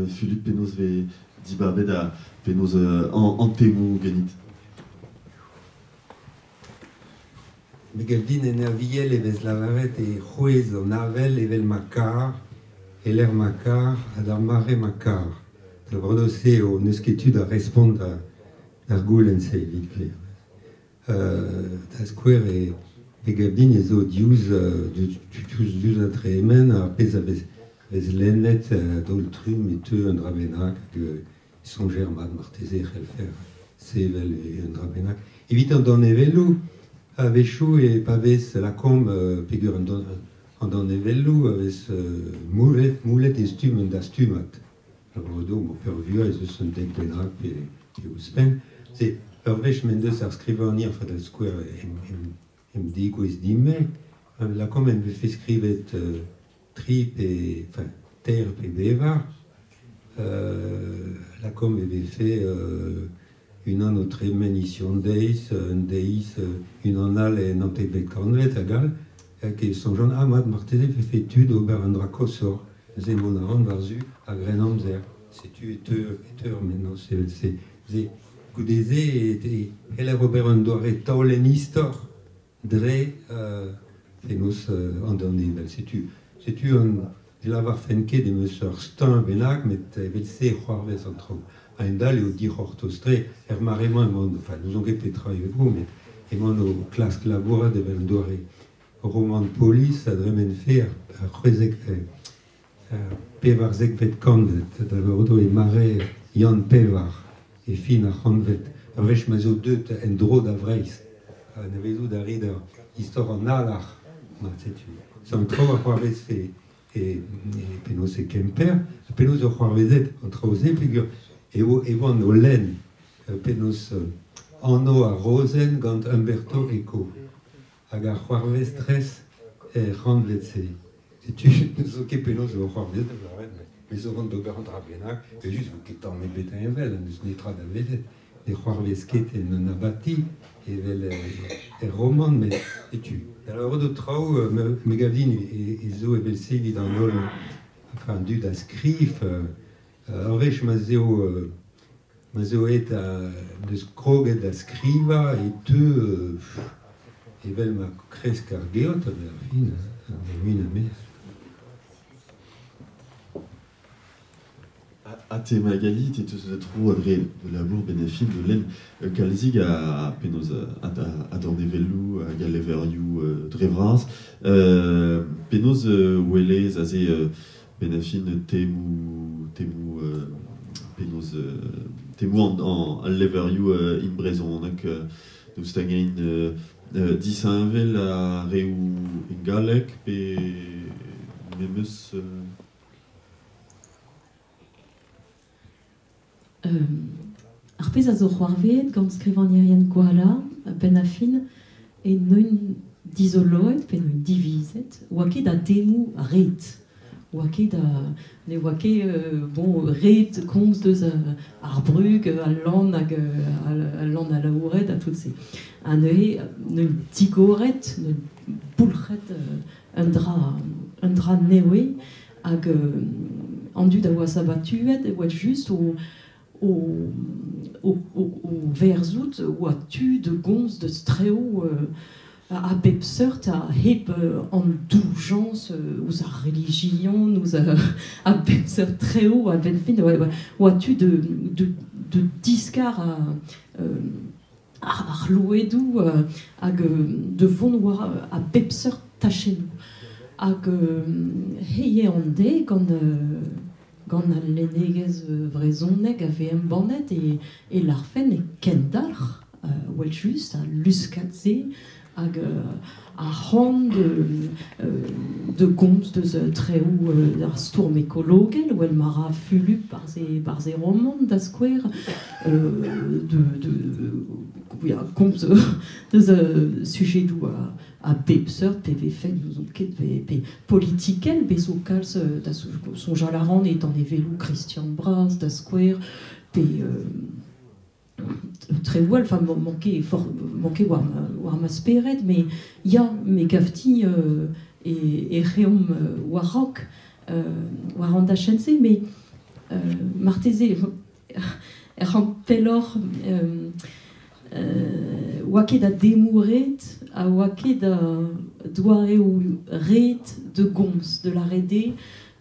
Philippe penaos ve dibabet a penaos an temoù ganit. Me gav din en aviel e vez lavaret e c'hwezh an avel evel ma kar, eler ma kar ha d'ar mare ma kar. Da vredo-se eo n'eus ket tu da respont d'ar goulenn-se evit gwir. Da skouer e me gav din ez zo diouzh diouzh an tremen ar pezh a vez vez lennet daol trumm e teu un dra bennak hag soñjer mat marteze c'hellfer sevel un dra bennak. Evit an danevelloù a-wechoù e pa vez lakaomp peogwir an danevelloù a vez moulet e stumm un dastumad. Ar bredo mo peurvuiañ ez eus un dek bennak pe ouzhpenn. Se ur wech m'en deus ar skrivagner enfin da skouer em degouezh din-me, lakaomp en vefe skrivet tri pe, enfin, ter pe bevar, lakaomp e vefe unan o tremen hiziv deiz, un deiz, unan all en antekvet kantved hag all, hag e soñjan, ah mat, marteze e vefe tu d'ober un dra koshoc'h, neuze mont a ran war-zu ar Grennamzer. Setu e teu mennozh evel-se. Se goude-se e c'heller ober un doare taolenn istor dre penaos an danevel. Setu un lavarfen ket em eus ur steuñv bennak, met evel-se c'hoarvez an traoù. A-hend-all eo dic'hortoz-tre, er mare-mañ emaon, enfin, n'ouzon ket petra e vo, met emaon o klask labourat evel un doare roman polis a dremenfe ar c'hwezek Pevarzekvet kantved, da lavarout e mare Yann Pevar, e fin ar c'hantved, ur wech ma zo deut en-dro da Vreizh, anavezout a rit istor an alarc'h, ma setu. An traoù a c'hoarvezfe e penaos e Kemper, ha penaos o c'hoarvezet an traoù-se, peogwir e oan o lenn penaos anv ar rozenn gant Umberto Eco, hag ar c'hoarvez dres er c'hantved-se. Setu n'eus ket penaos o c'hoarvezet, me zo vont d'ober an dra bennak, e just vo ket tamm ebet heñvel, n'eus netra da welet, ne c'hoarvez ket en un abati, evel er romant, met setu. Da lavarout o traoù, me gav din e zo evel-se evit an holl, enfin, an dud a skriv, ur wech ma 'z eo aet deus kroget da skrivañ e teu evel ma kresk ar geot a-benn ar fin, mui na maez. Ha te Magali, te teus tro dre labour benefit de lenn kalzig a penaos a dornevelloù hag a levrioù dre vras. Penaos welez aze benefit temoù penaos temoù an levrioù in brezhoneg daoust hag-eñ disheñvel a reoù in galleg pe memes... Ar pezh a zo c'hoarvezet gant skrivagnerien Gwalarn benn ar fin e neun dizoloet pe neun divizet oa ket a demoù ret. Oa ket a ne oa ket bon ret komz deus ar brug, al lann hag al lann alaouret ha tout se. Ha neuze neun digoret, neun boulc'het un dra newe hag an dud a oa sabatuet e oa just o verzout oa tu de gomz de streo a bep seurt a hep an doujañs ouzh ar relijion ouzh a bep seurt treo a benn fin oa tu de diskar ar louedoù hag de vont war a bep seurt tachennoù hag heie an de gant gant al lennegezh vrezhoneg a vez embannet e larfen e kendalc'h well just a luskad-se hag ar c'hoant de gomz deus treoù ar stourm ekologel well ma ra Fulup barzh e romant da skouer de komz deus sujedoù a bep seurt pe vefe n'ouzon ket pe politikel bez zo kalz da soñjal a ran e danevelloù Christian Bras da skouer pe treoù all, enfin manke war ma spered, mais ya me gavti e reomp war raok war an dachenn-se, mais marteze er an pelloc'h oa ket a demoù ret a oa ket a doareoù ret de gomz, de la rede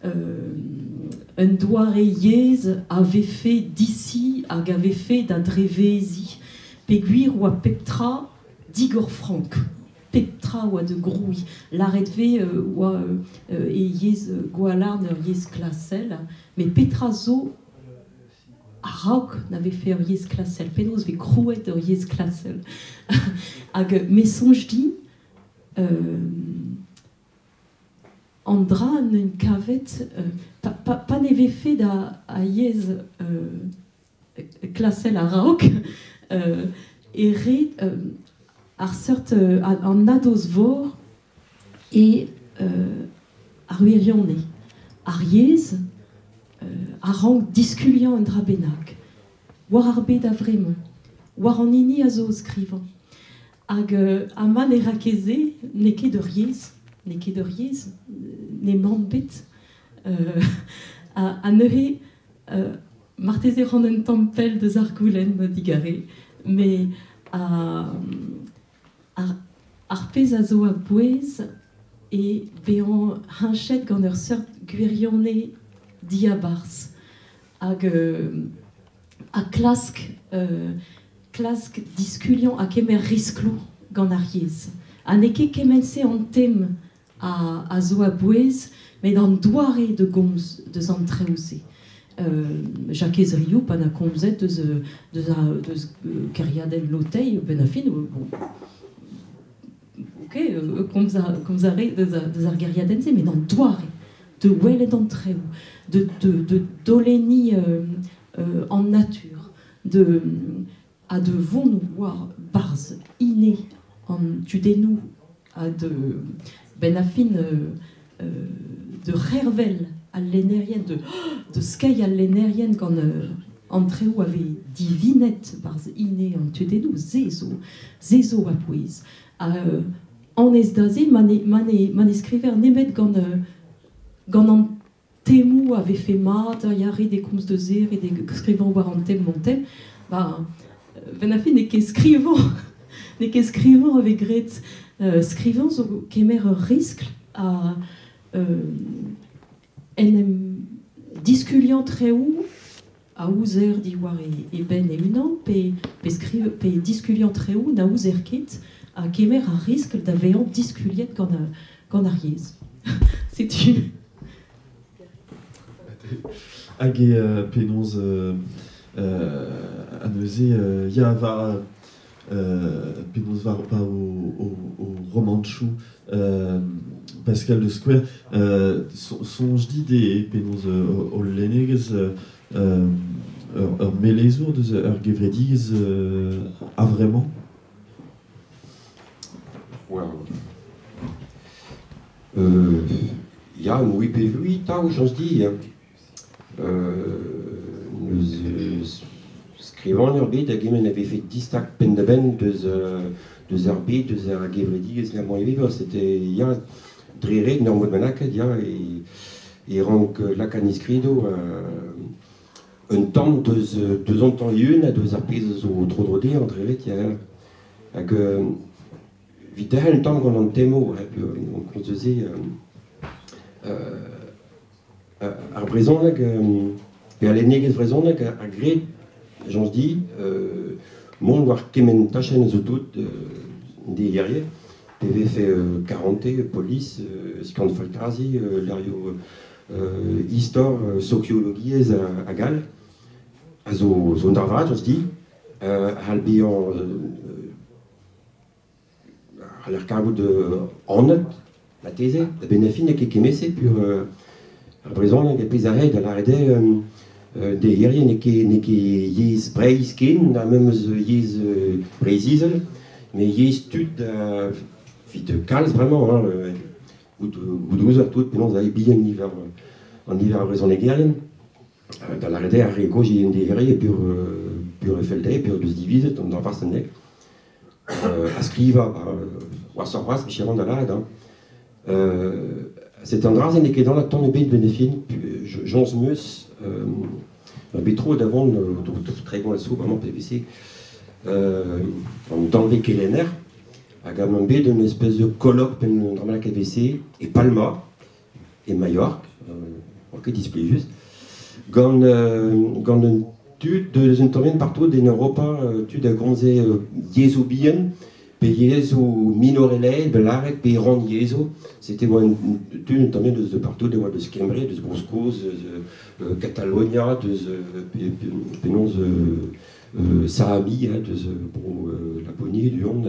un doare yezh a vefe disi hag a vefe da drevezi peogwir oa pep tra digor frank, pep tra oa de grouilh. Lâret ve oa e yezh Gwalarn ur yezh klasel, mais petra zo a-raok na vefe ur yezh klasel, penaos ve krouet ur yezh klasel. Hag me soñj din an dra n'un kavet pa ne vefe da a yezh klasel a-raok e ret ar seurt an nadoz vor e ar wirionez. Ar yezh a rank diskuliañ un dra bennak, war ar bed a vremañ, war an hini a zo o skrivañ. Hag ama ne ra ket se, n'eo ket ur yezh, n'eo ket ur yezh, ne mann bet. Ha neuze, marteze ran un tamm pell deus ar goulenn ma digare, mais ar pezh a zo a-bouez e bezañ heñchet gant ur seurt gwirionez diabarzh hag a klask diskuliañ ha kemer riskloù gant ar yezh. Ha n'eo ket kement-se an tem a zo a bouez, met an doare de gomz deus an treoù-se. Jacques Riou, pa na komzet deus, deus, a, deus keriadenn Lotei, ben a fin, bon, ok, komz a, komz a re deus, deus ar geriadenn-se, met an doare de welet an treoù, de doleni an natur, de, a de vont war barz ine an tudennoù, a de ben a fin de c'hervel al lennerien, de skei al lennerien gant an treoù ave divinet barz ine an tudennoù, ze zo a pouez. A an ez da ze, ma ne skriver nemet gant, gant an temou ave fait mat, ya re de komz de ze, re de skrivan war an tem mon tem, ba, ben a fin ne ket skrivan, ne ket skrivan ave gret, skrivan zo kemer ur riskl a en em diskulian treoù a ouzer diwar e ben e unan, pe, skriv, pe diskulian treoù na ouzer ket a kemer ar riskl da vezañ diskuliet gant ar yezh. Setu. Hag e penaos a neuze ya war penaos war pa o romanchoù Pascal de Square soñj dit e penaos o lennegezh ur melezour deus ur gevredigezh a vraiment? Well. Ya, moui pe vui, taou, j'en dis. Hein. Neus skrivan ur bet hag emen avait fait distak pen da ben deus ar bet, deus ar gevredigezh la moa vivre, c'était ya dre ret n'ur mod manaket, ya, e rank lakan iskrido un tamm deus an tamm yun ha deus ar pezh zo tro dro dezhañ, dre ret, ya. Hag vit derc'hel un tamm gant an temo, on komz deus se, ar brezhoneg, pe al lennegezh brezhoneg a gred, j'en dis, mont war kement tachenn zo tout de hirie, pe vefe 40, polis, skiant faltazi, lerio istor, sokiologiezh hag all, a zo un darvat, j'en dis, hal bezañ hal ar karout anat, la teze, da ben a fin e ket kemese pur ar brezhoneg e pezh a red, a lâret eo de hirie ne ket yezh Breizh ken, na memes yezh Breizh-Izel, mais yezh tud vit kalz bremañ, hein, gout ouzer tout, penaos a bihan niver an niver ar brezhonegerien, da lâret eo ar re gozh en de hirie pur felde, pur deus divizet, an darvarzh anezhe. A skrivañ, ba, war sor c'hoazh, micherant da lâret, hein. Cet an dra-se n'eo ket anat tamm ebet ben e fin, Jean Meus, ur bet tro d'avant, tregont a zo bremañ PVC, an danvez kelenner, hag am bet un espèce de colloque pen dra KVC e Palma, e Majorque, ket displijus, gant un tud deus un tamm partout en Europa, tud a gomze yezhoù bihan, pe yezhoù minorelaet, belaret, pe ran yezhoù. C'était un tud un tamm deus de partout, de deus Kembre, deus Bro-Skos, deus Catalonia, deus penaos Saami, hein, deus Bro Laponie, du-hont,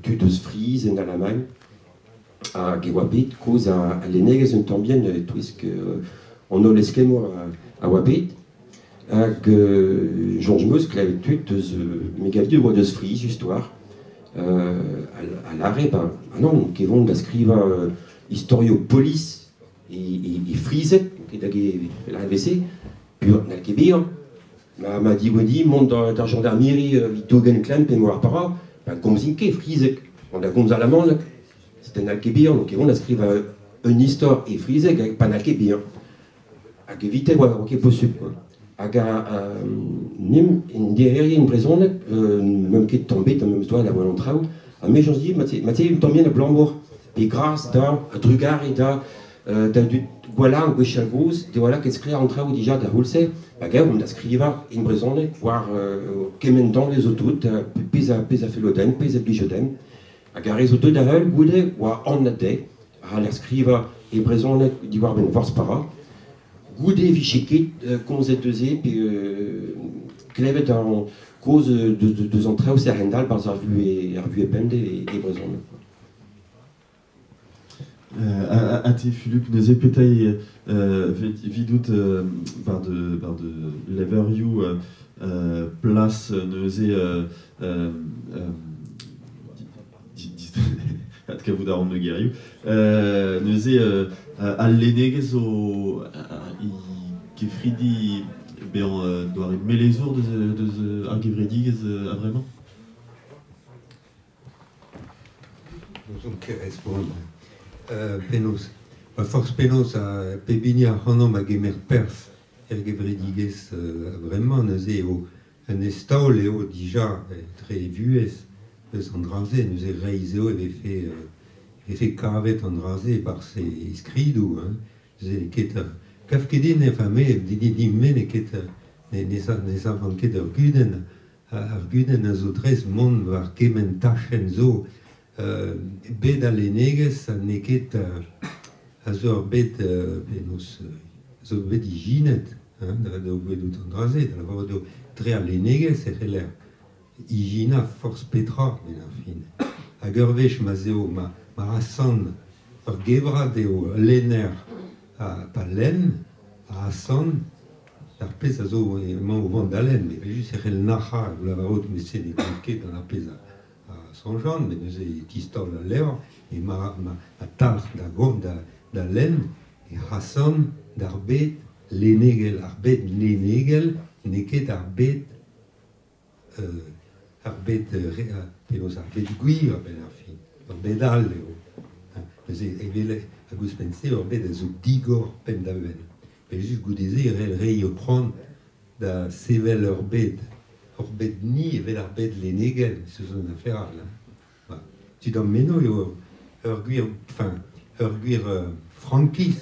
tud deus Friz en Allemagne, hag e oa bet koz a lennegezh un tamm bihan, e-touesk an holl eskemmoù a oa bet. Hag Jean Meus klevet tud deus me gav dit oa deus Friz, just war, a lâre, ben, ah non, kevont da skrivañ istorio polis e Frizet, ket hag e la RVC, pur n'hall ket bezañ. Ma diwedi mont d'ar gendarmerie vit dougen klemm pe moar para, ben komzin ket Frizek, on da gomz alamaneg. C'était n'hall ket bezañ, donc kevont da skrivañ un istor e Frizek hag pa n'hall ket bezañ. Hag evite oa ket posubl, quoi. Hag a nim en dererien brezhoneg, meum ket tamm bet, meum doa da wel an traoù, ha me j'en dis, ma te un tamm bien a Blambour, pe gras da, a drugare da, da dud gwalla an gwechall gozh, de walla ket skrivañ an traoù dija da c'houlz-se, ba gav da skrivañ en brezhoneg war kement danvez zo tout, pezh a fello den, pezh a blijo den. Hag ar re zo deut da heul goude oa anat dezhe, a c'haller skrivañ e brezhoneg diwar-benn forzh para. Goude e vije ket komzet eus se pe klevet ar kaoz deus an traoù-se a-hend-all barzh ar vuhez pemdez e brezhoneg. A te Fulup, neuze petra eo evidout bar de levrioù plas neuze adkavout a ran ma gerioù neuze al lennegezh zo kefridi bezañ doare melezour deus ar gevredigezh a-vremañ? N'ouzon ket respont. Penaos, forzh penaos pep hini ac'hanomp a gemer perzh er gevredigezh a-vremañ, neuze eo un eztaol eo dija dre e vuhez eus an dra-se, neuze reizh eo e vefe kavet an dra-se e-barzh e skridoù. Hein. Neuze ket kav ket din, enfin me, din-me n'eo ket ne savan ket ur gudenn. Ar gudenn a zo dres mont war kement tachenn zo. Bed al lennegezh n'eo ket a zo ur bed penaos a zo bet ijinet hein, da welout an dra-se, da lavarout eo dre al lennegezh e c'heller ijinañ forzh petra met ar fin. Hag ur wech ma'z eo ma asant ur gevrat eo ul lenner pa lenn a asant ar pezh a zo emañ o vont da lenn, met evel-just e c'hell nac'hañ lavarout met se ne glot ket gant ar pezh a soñjan, met neuze e tistaol al levr, e ma talc'h da vont da lenn, e c'hasan d'ar bed lennegel. Ar bed lennegel n'eo ket ar bed penaos ar bed gwir a-benn ar fin, ur bed all eo. Neuze evel hag ouzhpenn-se ur bed a zo digor penn-da-benn. Evel-just goude-se e c'hell reiñ ho c'hoant da sevel ur bed. Ur bed ni evel ar bed lennegel, se zo un afer all. Hein. Tud am meno eo ur gwir, enfin, ur gwir frankiz,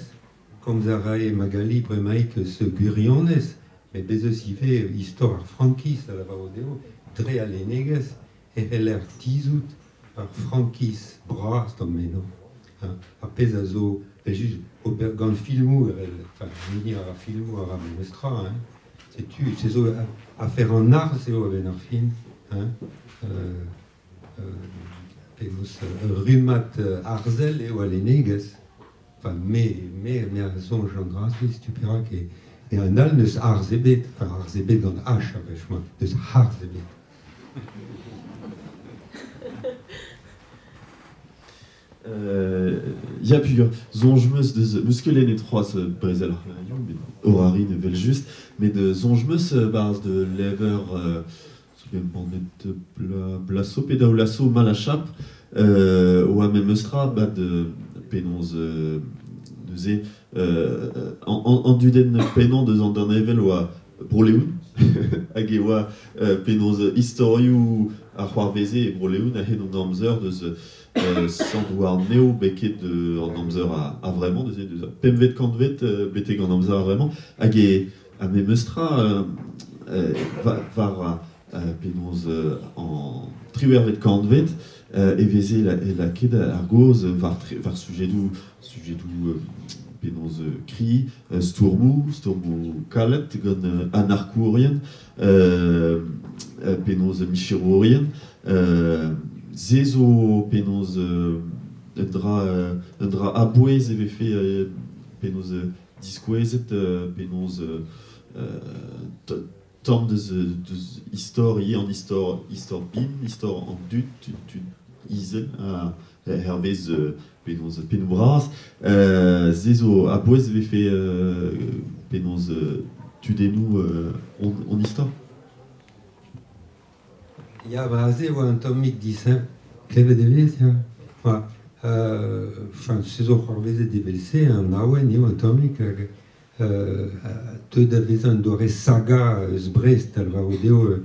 komz a rae Magali bremaik eus gwirionez, met bez eus ivez istor ar frankiz, da lavarout eo, dre al lennegezh e c'heller tizhout ar frankiz bras d'am meno. Hein. Ar pezh a zo, just ober gant filmoù, enfin, hini a ra filmoù a ra memes tra, hein. Setu, se zo afer an arz eo a-benn ar fin. Hein. Penaos ur rummad arzel eo al lennegezh. Enfin, me a soñj an dra-se, setu perak e un all n'eus arz ebet, enfin arz ebet gant H a-wech-mañ, n'eus harz ebet. Ya pugur, soñj 'meus deus 'meus ket lennet c'hoazh brezel ar c'hleurioù, met Orarin evel-just, met soñj 'meus 'barzh de levr zo bet embannet blaso pe daou laso Malachap oa memes tra 'ba de penaos neuze an dudenn pennañ deus an danevell oa Bro-Leon hag e oa penaos istorioù a c'hoarveze e Bro-Leon a-hed an amzer deus sant war-neo beket an amzer a-vremañ, neuze deus ar pempvet kantved betek an amzer a-vremañ, hag e ha memes tra war penaos an triwec'hvet kantved e veze lakaet ar gaoz war sujedoù sujedoù penaos kri, stourmoù, stourmoù kalet gant anarkourien, penaos micherourien, se zo penaos un dra a-bouez e vefe penaos diskouezet penaos tamm deus istor ivez an istor istor bin, istor an dud, tud izel hervez penaos pennoù bras. Se zo a-bouez e vefe penaos tudennoù hon istor. Ya, ba aze e oa un tammig disheñvel. Klevet e vez, ya. Enfin, enfin, se zo c'hoarvezet evel-se, an awen eo un tammig hag teu da vezañ un doare saga eus Brest, da lavarout eo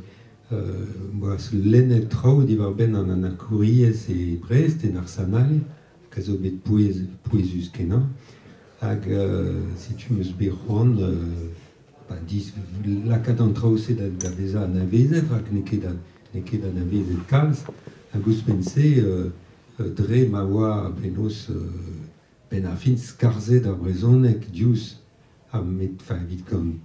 boa lennet traoù diwar-benn an anarkouriezh e Brest, en Arsenal, hag a zo bet pouezus-kenañ. Hag setu 'm eus bet c'hoant lakaat an traoù-se da vezañ anavezet, rak n'eo ket anavezet kalz. Hag ouzhpenn-se, dre ma oa penaos ben ar fin skarzhet ar brezhoneg diouzh ar met, enfin, evit gant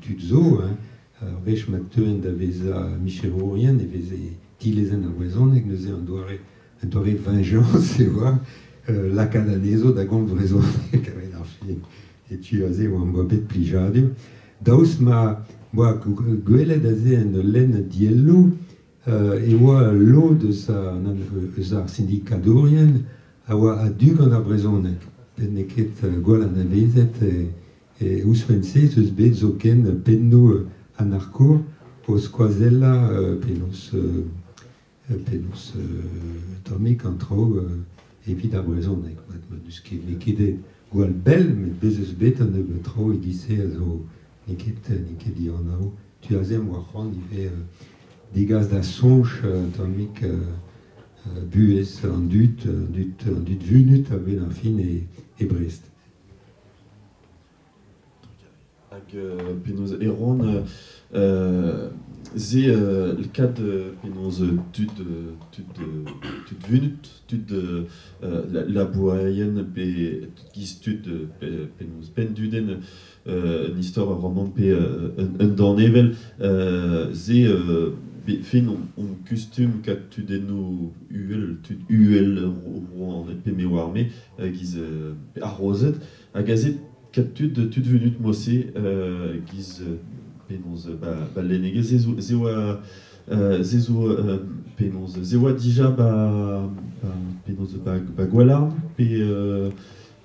tud zo, hein, ar wech ma teuent da vezañ micherourien e veze dilezenn ar brezhoneg, neuze an doare vengeance e oa lakaat anezho da gomz brezhoneg a-benn ar fin. E tu aze oa boa bet plijadur. Daoust ma boa gwelet aze en ul lenn dielloù, e oa lod eus ar sindikadourien a oa a-du gant ar brezhoneg. N'eo ket gwall anavezet e ouzhpenn-se eus bet zoken pennoù anarkour o skoazellañ penaos tammik an traoù evit ar brezhoneg. N'eus ket n'eo ket gwall bell, met bez eus bet an nebeut traoù e-giz-se a zo n'eo ket dianav. Tu aze am boa c'hoant ivez degas da soñj tammik buhez an dud vunut a-benn ar fin e Brest. Hag penaos Erwan ze le kad penaos tud vunut, tud labourerien pe giz tud penaos pennduden un istor ur roman pe un danevel ze fin on kustum kat tudennoù uhel, tud uhel rouaned pe me oar me giz arrozet hag aze kat tud vunut mosse giz penaos ba lennegezh ze oa ze zo penaos ze oa dija ba penaos ba Gwalarn pe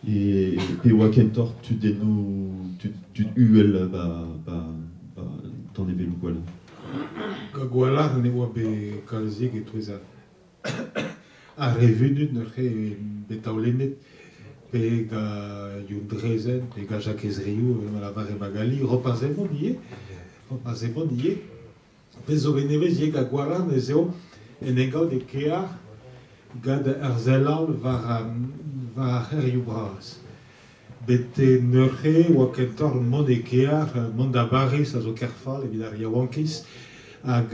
e oa kentoc'h tudennoù tud uhel ba danevelloù Gwalarn. Gwalarn ne oa bet kalzik e-touez ar re vunut neuze bet taolennet pe ga Youn Drezen, pe ga Jakez Riou, ma lavare Magali, Roparz Hemon ivez. Pezh zo bet nevez ivez ga Gwalarn ez eo en engaod e kear gant ar sell-all war ar c'hêrioù bras. Bete neuze oa kentoc'h mont e kear, mont da Bariz a zo kerfall evit ar yaouankiz, hag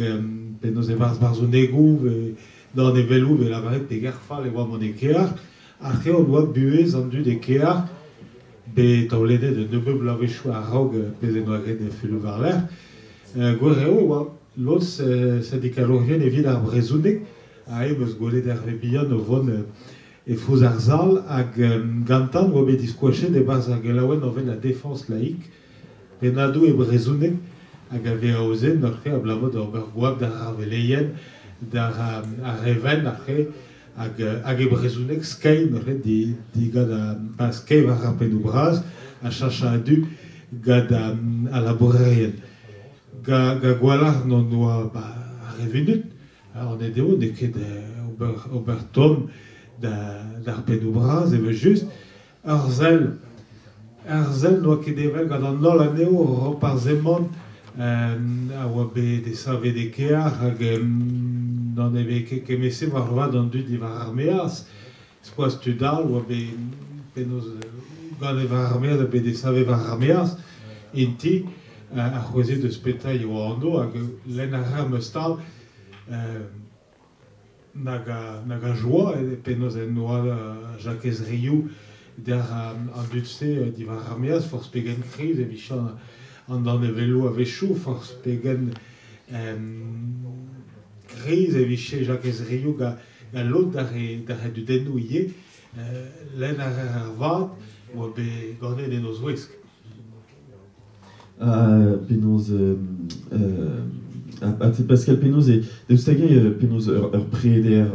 penaos e-barzh barzhonegoù, danevelloù ve lavaret pe gerfall e oa mont e kear, ar c'heol oa buhez an dud e kear, bet taolennet un nebeut bloavezhioù a-raok pezh en doa graet Fulup war-lerc'h. Gwir eo e oa lod sindikalourien evit ar brezhoneg, ha em eus gwelet Hervé Bihan o vont e foz ar sal, hag gantan oa bet diskouachet e-barzh ar gelaouenn anvet La Défense laïque, pennadoù e brezhoneg hag a vez aozet neuze abalamour d'ober goap d'ar arveleien, d'ar ar revenn ar c'he, hag e brezhoneg skeiñ neuze digant ba skeiñ war ar pennoù bras ha chachañ a-du gant al labourerien. Ga Gwalarn on oa ba ar re vunut, an eo n'eo ket ober tomm d'ar pennoù bras evel-just. Ur sell n'oa ket evel gant an holl anezho Roparz Hemon a oa bet desavet e kear hag n'en eve ket kemese war vat an dud diwar ar maez. Skoaz tud all oa bet penaos gant e war ar maez a bet desavet war ar maez int-i ar c'hwezhet eus petra e oa anv hag lenn ar ra meus tal nag a joa penaos en oa Jakez Riou d'ar an dud-se diwar ar maez forzh pegen kriz evit an danevelloù a-wechoù forzh pegen kriz e vije Jakez Riou ga lod d'ar re dudennoù ivez lenn ar ar vat oa bet ganet en o zouesk. Penaos Pascal penaos e deus hag-eñ penaos ur preder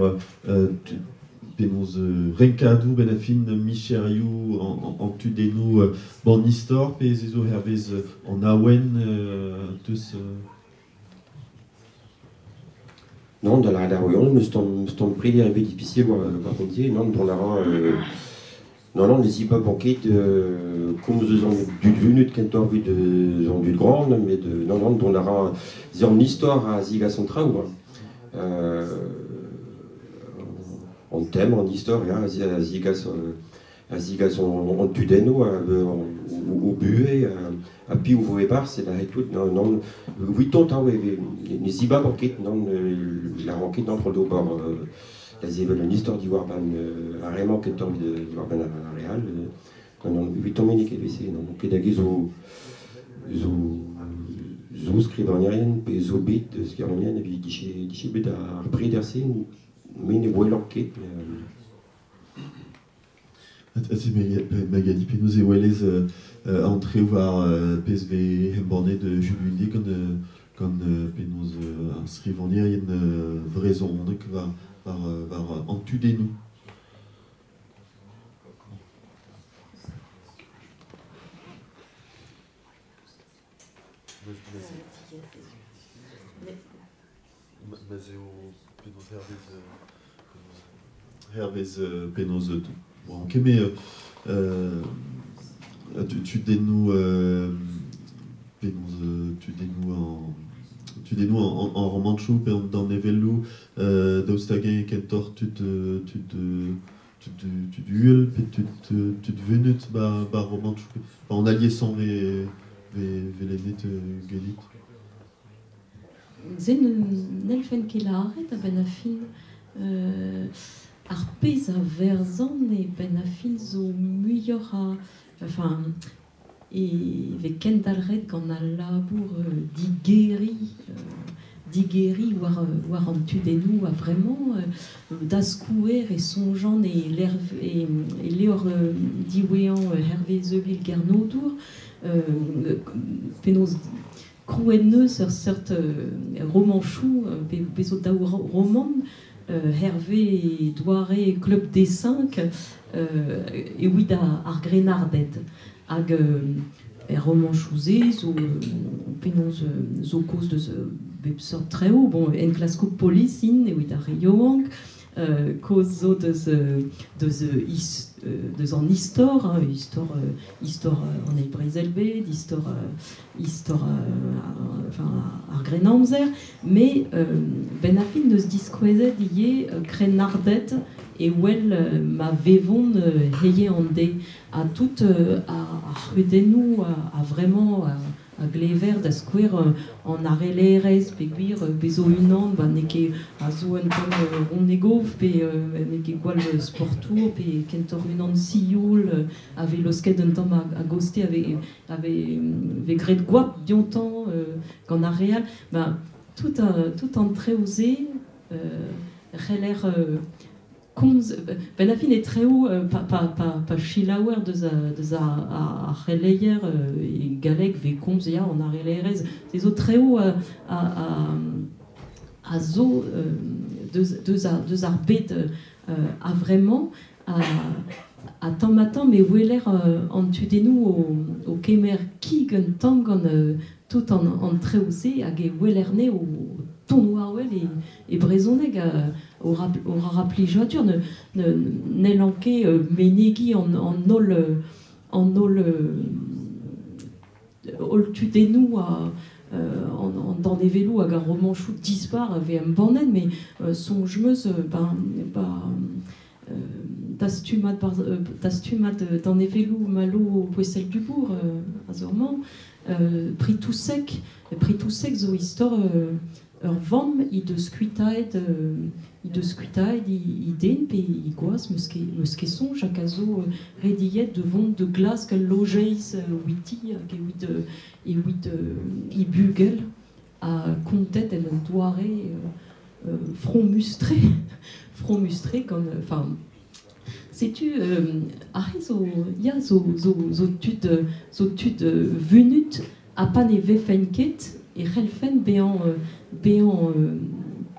penaos renkadoù ben a fin micherioù an tudennoù ban istor pe ez zo hervez an awen deus Non, da la royon, neus tamm preder ebet ispisial war kontier, non, dont a ra non, ne ziba banket komz eus an dud vunut kentoc'h evit eus an dud grand, met non, dont a ra ze an istor a zigas an traoù. An tem, an istor, ya, a zigas an tudennoù, o buhez, a piv vo e-barzh, e la tout, non, oui, tot, ne ziba banket, non, la ranket, non, d'ober da sevel un istor diwar ban ar remañ kentoc'h diwar ban ar re all. Non, 8 ans ket vese, non, ket hag zo zo zo skrivagnerien pe zo bet skrivagnerien evit diche bet ar breder-se, me ne welan ket. Ati Magali penaos e welez antre war PSV embannet Jules gant gant penaos ar skrivagnerien vrezhonek war war an tudennoù. Mazeo penaos hervez penaos bon keme tudennoù penaos tudennoù en romanchoù pe an danevelloù daoust hag-eñ kentoc'h tud uhel pe tud vunut ba romanchoù an aliesañ ve velennet ganit. Se n'helfen ket lâret a-benn ar fin ar pezh a verzan e benn ar fin zo muioc'h a... Enfin, e vez kendalc'het gant al labour digeriñ war an tudennoù a vraiment da skouer e soñjan e levr diwezhañ Hervé Zeubil Gernodour penaos krouet neus ur seurt romanchoù pe zo daou roman Hervé Doare Club des Cinq evit ar grennarded hag er romanchoù-se zo penaos zo kaoz deus bep seurt treo bon enklaskoù polis int evit ar re yaouank kaoz zo deus deus an istor hein, istor an eil brezel-bed, istor enfin ar grennamzer, mais ben ar fin neus diskouezet ivez krennarded e wel ma vevont heie an de a tout ar c'hudennoù a vraiment a glever da skouer an arelerez pe gwir bezo unan ba n'eo ket a zo un tamm ronnegov pe n'eo ket gwall sportour pe kentoc'h unan sioul a vez losket un tamm a goste a vez graet gwap diontañ gant ar re all. Ba tout an treo-se c'heller komz ben a fin e treo pa chilaouer deus ar c'heleier e galleg ve komz ya an arelerez se zo treo a zo deus ar bed a vraiment a tamm ha tamm e weler an tudennoù o kemer kig un tamm gant tout an treo-se hag e welerne o ton war wel e brezhoneg o ra plijadur n'hellan ket menegiñ an holl tudennoù an danevelloù hag ar romanchoù dispar a vez embannet mais soñj 'm eus dastumad danevelloù Malo Bouessel Dubourg a zo-mañ Pri tout sec zo istor ur vamm he deus kuitaet he den pe he gwaz meus ket soñj hag a zo rediet de vont de glask al lojeiz ouiti hag evit he bugel a kontet en un doare front mustré gant enfin setu ar zo ya zo tud vunut ha pa ne vefen ket e c'hellfen bezañ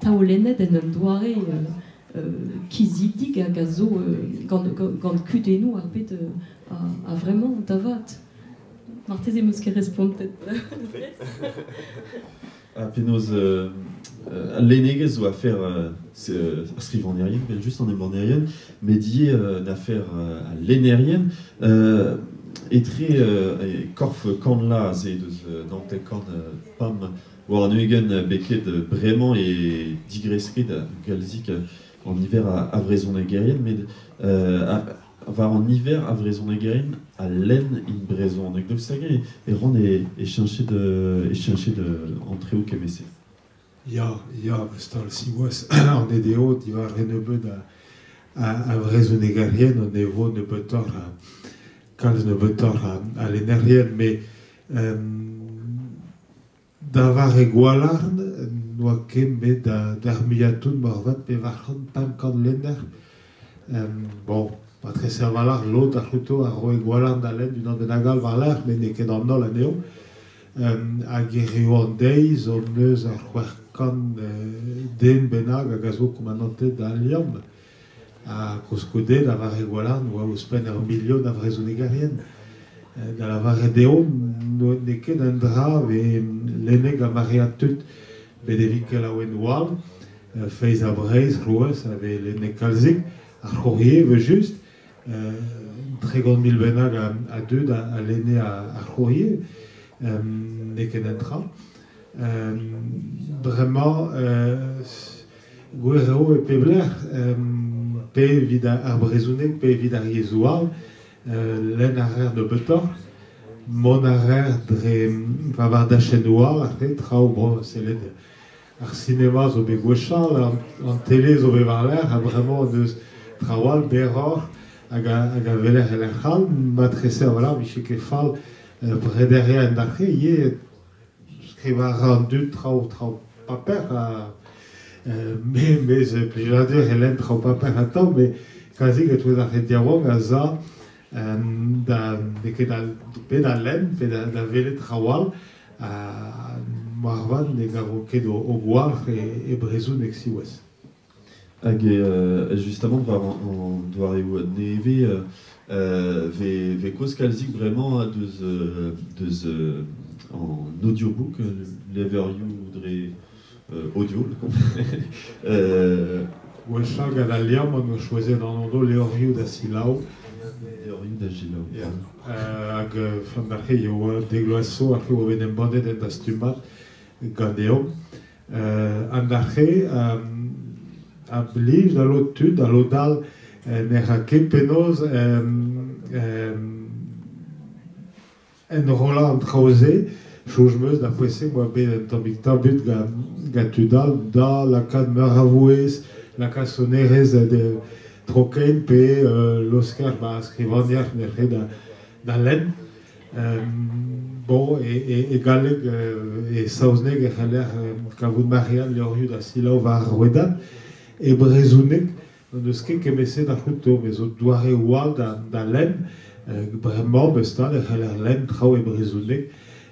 taolennet en un doare kizidig hag a zo gant kudennoù ar bet a vraiment davat. Marteze 'm eus ket respontet. A penaos al lennegezh zo afer ar skrivagnerien, vel just an embannerien, met ivez afer al lennerien etre korf kanlaz e deus nantek kant pam war an ugent beket bremañ e digresket galzik an niver a vrezhonegerien, met war an niver a vrezhonegerien a lenn in brezhoneg. Daoust hag-eñ e ran e cheñchet antreo kemese. Ya, ya, bestal siwazh an EDO diwar re nebeut a vrezhonegerien an evo nebeutoc'h a kalz nebeutoc'h a lennerien, met da vare Gwalarn n'oa ket met d'ar muiañ-tout moarvat 400-500 lenner. Bon, matrese a-walc'h lod a c'houto a roe Gwalarn da lenn unan bennak all war-lerc'h, met n'eo ket an holl anezho. Hag hiziv an deiz hon eus ar 600 den bennak hag a zo komandantet da Al Liamm. Ha koulskoude, da vare Gwalarn, oa ouzhpenn ur milion a vrezhonegerien. Da lavaret eo n'eo ket un dra vez lennet gant maread tud bet evit kelaouennoù all. Feiz ha Breizh, c'hoazh, a vez lennet kalzik. Ar C'hourrier, evel-just. 30 000 bennak a dud a lenne ar C'hourrier. N'eo ket un dra. Bremañ, gwir eo e pep lec'h, pe evit ar brezhoneg, pe evit ar yezhoù all, lenn a reer nebeutoc'h, mont a reer dre war dachennoù all, ar re traoù, bon, sellet ar sinema zo bet gwechall, an tele zo bet war-lerc'h, ha bremañ deus traoù all berroc'h hag a weler e lec'h all, matrese a-walc'h vije ket fall prederiañ en dac'he ivez, skrivañ a ra an dud traoù paper, ha me 'mez plijadur e lenn traoù paper atav, met kazi e-touez ar re diaouank a za da n'eo ket pe da lenn pe da welet traoù all, ha moarvat ne gavo ket o gwalc'h e brezhoneg siwazh. Hag justement war an doareoù nevez vez kaoz kalzik bremañ deus an audiobook, levrioù dre audio. Gwechall gant Al Liamm hon eus choazet an anv levrioù da selaou. Levrioù da selaou. Ya. Hag fan ar re eo dek vloaz zo ar re oa bet embannet en dastumad ganeomp. An ar re a blij da lod tud, da lod all ne ra ket penaos enrollañ an traoù-se. Soñj 'm eus da poent-se oa bet un tammig tabut gant tud all da lakaat meur a vouezh, lakaat sonerezh tro-kein pe laosker ba skrivagner neuze da lenn. Bon, e galleg, e saozneg e c'heller kavout maread levrioù da selaou war ar rouedad. E brezhoneg n'hon eus ket kement-se da c'houto, met zo doareoù all da lenn. Bremañ, bestal, e c'heller lenn traoù e brezhoneg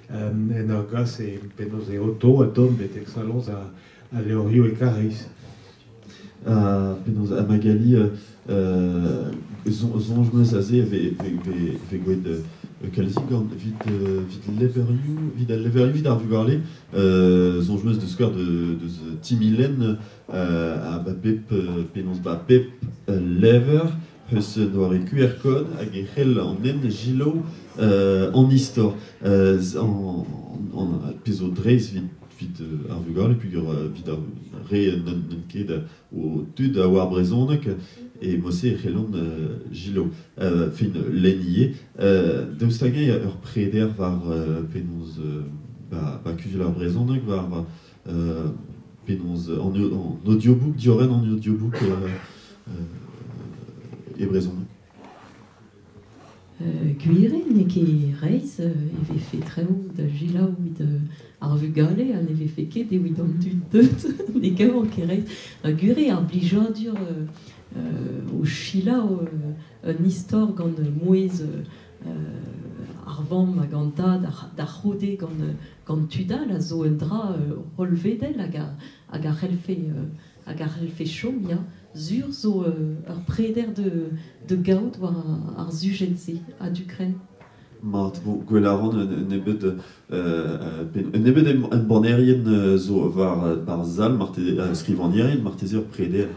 en ur gas e penaos e oto a dont betek saloñs al levrioù e Karaez. Penaos a Magali soñj 'm eus aze vez gwelet kalzik gant evit levrioù, evit al levrioù evit ar vugale. Soñj 'm eus deus skouer deus Timilenn a ba bep penaos ba bep levr eus doare QR code hag e c'hell an nen selaou an istor. An pezh zo dreist evit ar vugale peogwir evit ar re n'ont ket o tud a oar brezhoneg e mod-se e c'hellont selaou. Fin lenn ivez. Daoust hag-eñ ur preder war penaos ba kuzul ar brezhoneg war penaos an audiobook, diorren an audiobook e brezhoneg? Gwir eo, n'eo ket reizh e vefe traoù da selaou evit ar vugale ha ne vefe ket evit an dud deut. Ne gavan ket reizh. Gwir eo ar blijadur o selaou un istor gant mouezh ar vamm hag an tad da c'houde gant tud all a zo un dra hollvedel hag a c'hellfe chom, ya. Sur zo ur preder de gaout war ar sujet-se a-du krenn. Mat, bon, gwell a ran un nebeud embannerien zo war ar sal, skrivagnerien, marteze ur preder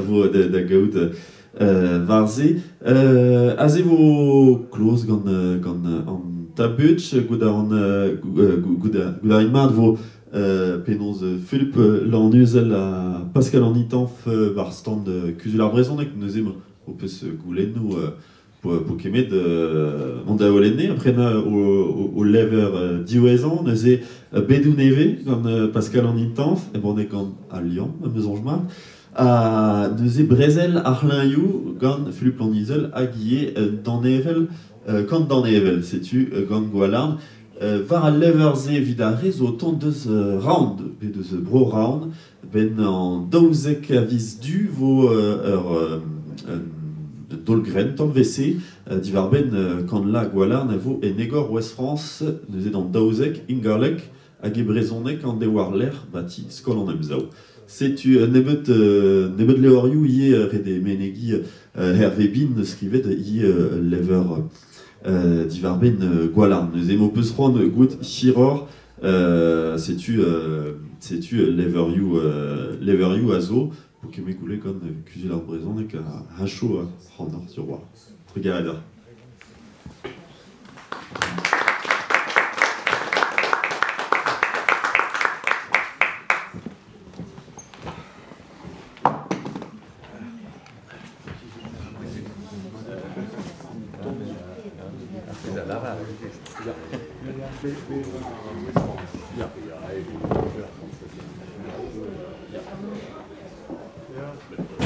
vo da gaout war se. Aze vo kloz gant an tabut, goût a ran mat vo penaos Philippe Lannuzel ha Pascal An Itanf war stand Kuzul ar Brezhoneg neuze ho peus goulennoù Po kemet mont da olenne, prena o lever diwezhañ, neuze Bedou neve gant Pascal an Intanf, e bon gant al Liamm, am eus soñj mat. Ha neuze Brezel ar c'hlañioù gant Fulup Lannizel hag ivez Danevel, kant Danevel, setu gant Gwalarn. War al lever-se evit ar re zo tont deus Round, pe deus Bro Round, ben an 12 a viz du vo ur dolgren tamm vese diwar benn kan la Gwalarn a vo en egor Ouest France, neuze d'an 12 ingalek hag e brezhoneg an de war lec'h bati skol an emsav. Setu nebeut levrioù ivez ret eo menegi Hervé Bin skrivet ivez lever diwar benn Gwalarn. Neuze m'ho peus c'hoant goût hiroc'h, setu levrioù a zo, po kemet goulet gant kuzul ar brezhoneg a chaud c'hanoc'h sur war. Trugarez deoc'h. Ja.